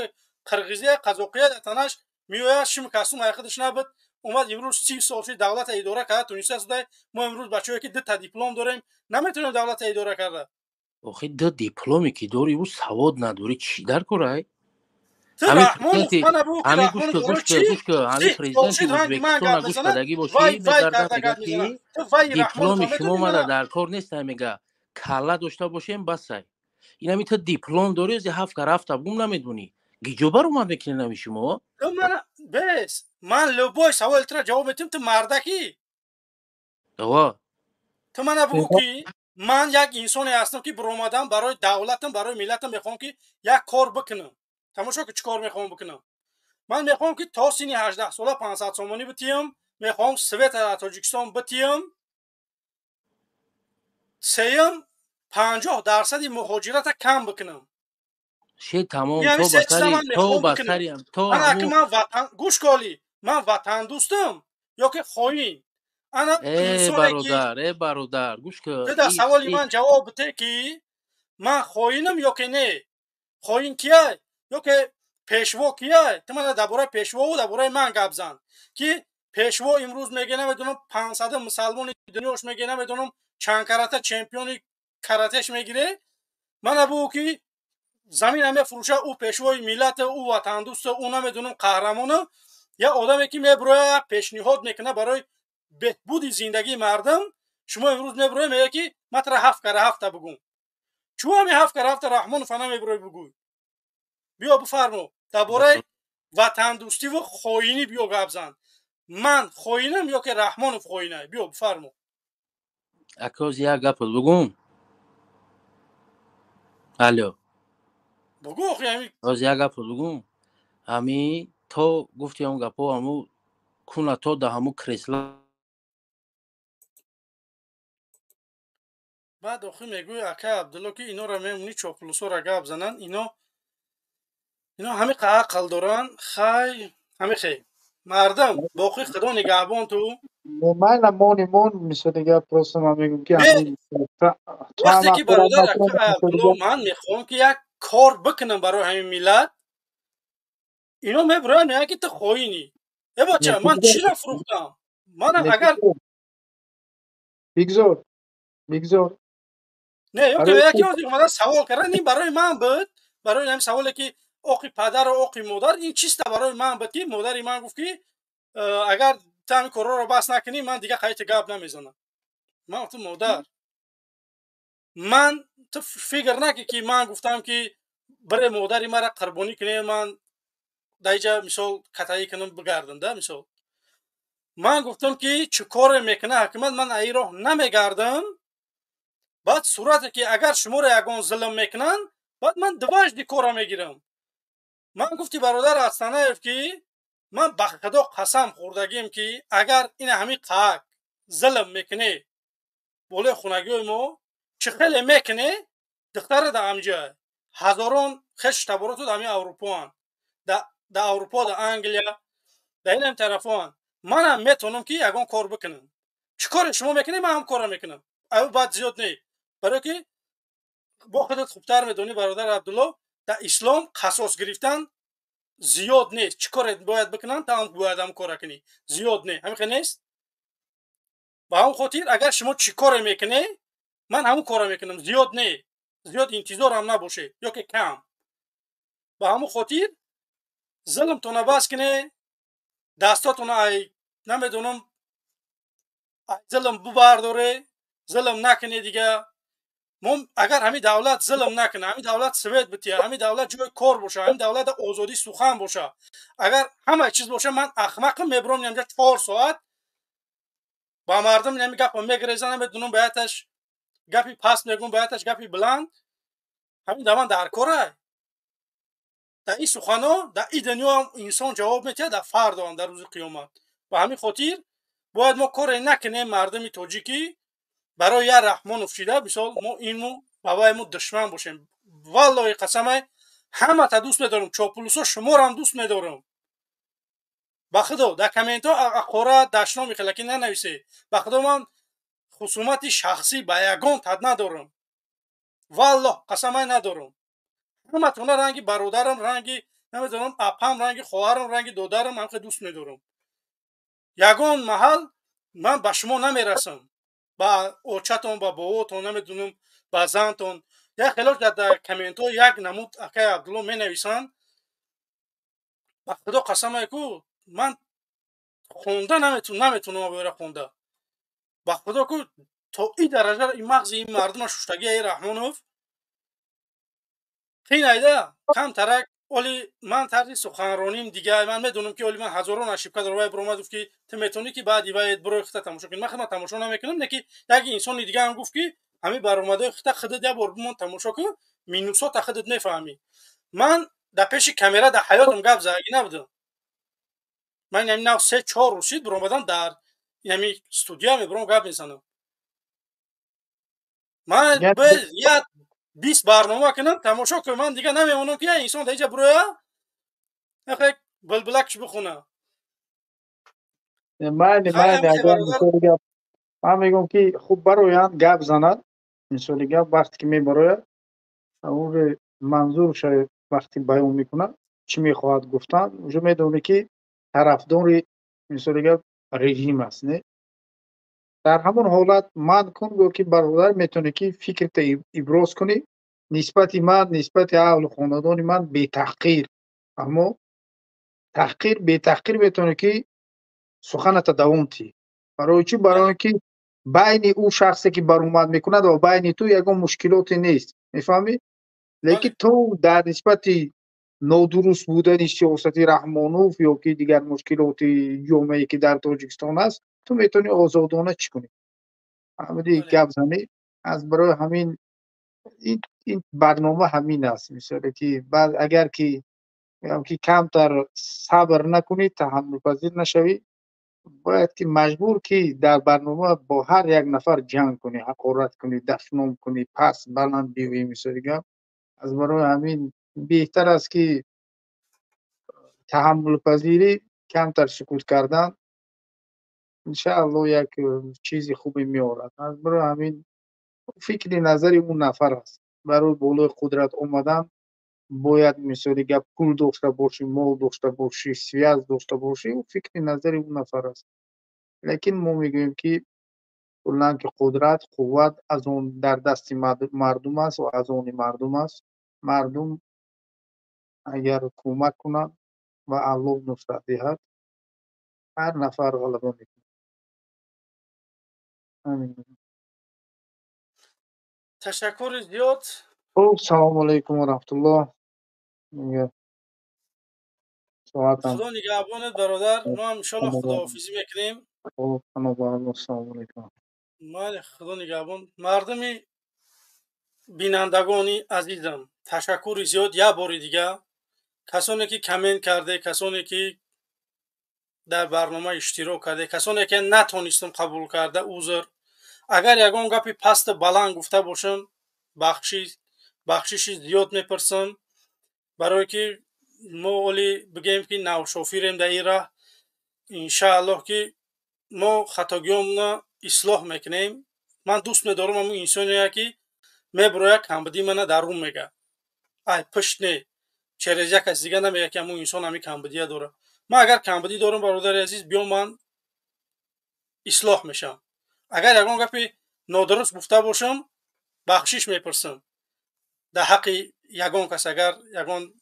қирғизия, қазоқия танаш меояд. Шими костюм ай худаш набуд, омад. Имрӯз 30 сол шуд, давлата идора карда туниста шуда. Мо имрӯз бачаҳое, ки дута диплом дорем, наметавонем давлата идора карда. Охи, ду дипломе ки дорӣ, ӯ савод надорӣ, чӣ дар корай? Ҳамин гӯш кун, гӯш кун, гӯш кун. Ҳамин президенти Ӯзбекистона гӯш кардагӣ бошӣ, мегарда, мега, ки дипломи шумо мада дар кор нест, мега, калла дошта бошем, басай. Инами ту диплом дорӣ, ози ҳафт ка рафта гум намедонӣ, гиҷо баромад мекунед нами шумо. Бес, ман любой саволи тура ҷавоб метиҳам, ту мардакӣ. Ова. Ту мана бугӯ, ки ман як инсоне ҳастам, ки биромадам барои давлатам, барои миллатам, мехоҳам, ки як кор бикунам. Тамошо ки, чӣ кор мехоҳам бикунам. Ман мехоҳам, ки то синни 18 сола 500 сомонӣ битиҳам, мехоҳам света дар Тоҷикистон битиҳам, сеюм, 50 дарсади муҳоҷирата кам бикунам. Ше, тамом, то ба сари, то ба сари, то Ман ватан, гӯш коли, ман ватандӯстам ё ки хоин? Ана. Э, бародар, э, бародар, гӯш кун. Ту дар саволи ман ҷавоб бите, ки ман хоинам ё ки не. Хоин кияй ё ки пешво кияй? Ту мана дар бораи пешвову дар бораи ман гап зан, ки пешво имрӯз меге, намедонам, 500 мусалмони дунёш меге, намедонам, чанд карата чемпиони каратеш мегире. Мана бугӯ, ки замина мефурӯша, ӯ пешвои миллата, ӯ ватандӯста, ӯ, намедонам, қаҳрамона. Я одаме, ки мебуроя, пешниҳод мекунад барои беҳбуди зиндагии мардум, шумо имрӯз мебуроя, мега, ки ман тара ҳафт кара ҳафта бугум. Чӯ ҳами ҳафт кара ҳафта Раҳмонов намебурои бугӯй? Биё, бифармо, дар бораи ватандӯстиву хоинӣ биё гап зан. Ман хоинам ё ки Раҳмонов хоина? Биё, бифармо. Акоз, як гапот бугум. Алло. Бугӯ, охи, ҳами. Оз як гапот бугум. Ҳами то гуфти он гапо, ҳаму куна то да ҳаму кресла. Баъд охи мегӯи, акай Абдулло, ки инора мемонӣ, чоплусора гап зананд. Ино ҳами ақл доранд. Хай, ҳами хе мардам, боқӣ Худо нигаҳбон ту. Майна, мони мон, мисол, дига просто ман мегӯм, ки Вақте ки, бародар акай Абдулло, ман мехоҳам, ки як кор бикунам барои ҳамин миллат, ино мебуроянд, мегӯянд, ки ту хоинӣ. Э, бача, ман чиро фурӯхтам? Ман агар Бигзор, бигзор. Не, ё ки яке ҳозир омада савол кардан, ин барои ман буд, барои ҳамин саволе, ки оқи падару оқи модар, ин чиста барои ман буд, ки модари ман гуфт, ки агар ту ҳамин корҳоро бас накунӣ, ман дига қайти гап намезанам. Ман гуфтам: «Модар, ман ту фикр накӣ, ки ман гуфтам, ки бире модари мара қурбонӣ кунем, ман дар мисол катаӣ кунам, бигардам да». Мисол, ман гуфтам, ки чӣ коре мекуна ҳакумат, ман аи роҳ намегардам. Баъд сурате, ки агар шуморо ягон зулм мекунанд, баъд ман дважды кора мегирам. Ман гуфти, бародар Астанаев, ки ман ба Худо қасам хӯрдагим, ки агар ина ҳамин қаак зулм мекунӣ болои хунагиҳои мо, чӣ хеле мекунӣ, духтара дар ҳамҷа ҳазорон хешу табороту дар ҳамин Аврупоанд, дар Аврупо, дар Англия, дар инам тарафоанд. Манам метавонам, ки ягон кор бикунам. Чӣ коре шумо мекунед, ман ҳам кора мекунам. Аю баъд зиёд не, барое ки бо худат хубтар медонӣ, бародар Абдулло, дар ислом қасос гирифтан зиёд нест. Чӣ коре бояд бикунанд, та бояд ҳам кора кунӣ, зиёд не, ҳамин хел нест. Ба ҳамон хотир, агар шумо чӣ коре мекунед, ман ҳамон кора мекунам. Зиёд не, зиёд интизорам набошед ё ки кам. Ба ҳамон хотир зулмтона бас кунед, дастотона ай, намедонам, ай зулм бубардоре, зулм накунед дига. Мо агар ҳамин давлат зулм накунад, ҳамин давлат свет бития, ҳамин давлат ҷои кор боша, ҳамин давлат озодии сухан боша, агар ҳама чиз боша, ман ахмақам, мебурам инҷа 4 соат ба мардум ҳамин гапа мегиреза, намедонам, ба яташ гапи паст мегӯм, ба яташ гапи баланд. Ҳамин да ман дар корай, дар ин сухано дар ин дунё ҳам инсон ҷавоб метиҳад, дар фардо ҳам, дар рӯзи қиёмат. Ба ҳамин хотир бояд мо коре накунем, мардуми тоҷикӣ, барои як Раҳмонов шида, мисол, мо инму бабаи мо душман бошем. Валлоҳи қасамай, ҳамата дӯст медорам, чоплусо, шуморам дӯст медорам. Ба Худо, дар комментҳо ақора дашно мехела, ки нанависе. Ба Худо, ман хусумати шахсӣ ба ягон тад надорам, валлоҳ қасамай, надорам. Ҳаматона ранги бародарам, ранги, намедонам, апам, ранги хоҳарам, ранги додарам ҳамхе дӯст медорам. Ягон маҳал ман ба шумо намерасам, ба очатон, ба боботон, намедонам, ба зантон. Як хелош дар комментҳо як намуд, акай Абдулло, менависанд, ба Худо қасамай ку, ман хонда наметунам, абёра хонда. Ба Худо ку, то ин дараҷа ин мағзи ин мардума шуштагии Раҳмонов қинайда камтарак. Оли ман тарзи суханроним дига, ман медонам ки оли ман ҳазорон ошибка дорам. Вай биромад, гуфт ки ту метавонӣ ки баъди вай бирои хита тамошо кунӣ. Ман худман тамошо намекунам, не ки як инсони дига ҳам гуфт ки ҳамин баромадҳои хита худат як бор бимон, тамошо кун, минусота худат мефаҳмӣ. Ман дар пеши камера дар ҳаётам гап задагӣ набудам. Ман ҳамин нав 3-4 рӯз шид биромадам, дар ҳамин студия мебиром, гап мезанам. Ман як 20 барнома кунам, тамошо кун, ман дига намемонам ки як инсон дар инҷа бироя, булбулакш бихона. Майли, майли, агар мисоли гап, ман мегӯям ки хуб бароянд, гап занад. Мисоли гап, вақте ки мебарояд, уже манзурша вақте баён мекунад, чӣ мехоҳад гуфтан, уже медонӣ ки тарафдори, мисоли гап, режим аст, не? Дар ҳамон ҳолат ман кун, гӯ ки бародар, метавонӣ ки фикрта иброз кунӣ нисбати ман, нисбати аҳлу хонадони ман бетаҳқир, аммо таҳқир, бетаҳқир метавонӣ ки суханата давом тиҳӣ. Барои чӣ? Барои ки байни ӯ шахсе ки баромад мекунад ва байни ту ягон мушкилоте нест, мефаҳмӣ? Лекин ту дар нисбати нодуруст будани сиёсати Раҳмонов ё ки дигар мушкилоти ҷомеае ки дар Тоҷикистон аст, ту метавонӣ озодона чӣ кунӣ, фаҳмидӣ, гап занӣ. Аз барои ҳамин ин барнома ҳамин аст. Мисоле ки баъд агар ки ки камтар сабр накунӣ, таҳаммулпазир нашавӣ, бояд ки маҷбур ки дар барнома бо ҳар як нафар ҷанг кунӣ, ҳақорат кунӣ, дашном кунӣ, паст баланд биёӣ, мисоли гап. Аз барои ҳамин беҳтар аст ки таҳаммулпазирӣ, камтар сукут кардан, иншааллоҳ як чизи хубе меорад. Аз барои ҳамин фикри назари он нафар аст. Барои болои қудрат омадан бояд, мисоли гап, пул дошта бошӣ, мол дошта бошӣ, связь дошта бошӣ, фикри назари он нафар аст. Лекин мо мегӯем ки куллан ки қудрат, қувват аз он дар дасти мардум аст ва аз они мардум аст. Мардум агар кӯмак кунад ва Аллоҳ нусрат диҳад, ҳар нафар ғалаба мекунад. Ташаккури зиёд. Хуб, салому алайкум ва раҳматуллоҳ. Худо нигаҳбонат, бародар. Мо ҳам иншоаллоҳ худоҳофизӣ мекунем. Хуб, паноҳ, ассалому алайкум. Майли, худо нигаҳбон. Мардуми бинандагони азизам, ташаккури зиёд як бори дига. Касоне ки коммент карде, касоне ки дар барнома иштирок карде, касоне ки натонистам қабул карда, узр. Агар ягон гапи пасту баланд гуфта бошам, бахшиши зиёд мепурсам, барое ки мо оли бигӯем ки навшофирем дар ин раҳ. Иншааллоҳ ки мо хатогиёмона ислоҳ мекунем. Ман дӯст медорам ҳамун инсоне ки мебирояд, камбудии мана дар рум мега, ай пушт не, через як кас дига намега ки ҳамун инсон ҳамин камбудия дорад. Ман агар камбудӣ дорам, бародари азиз, биё, ман ислоҳ мешавам. Агар ягон гапи нодуруст гуфта бошам, бахшиш мепурсам дар ҳаққи ягон кас. Агар ягон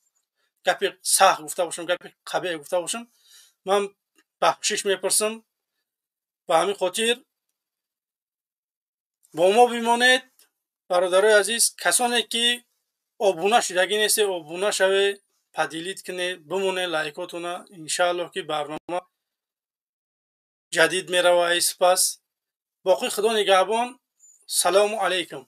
гапи сахт гуфта бошам, гапи қабеҳ гуфта бошам, ман бахшиш мепурсам. Ба ҳамин хотир бо мо бимонед, бародарои азиз. Касоне ки обуна шудагӣ нестед, обуна шавед, поделить кунед, бимонед лайкотона. Иншааллоҳ ки барнома ҷадид мерава. Ай сипас, боқӣ худо нигаҳбон. Салому алайкум.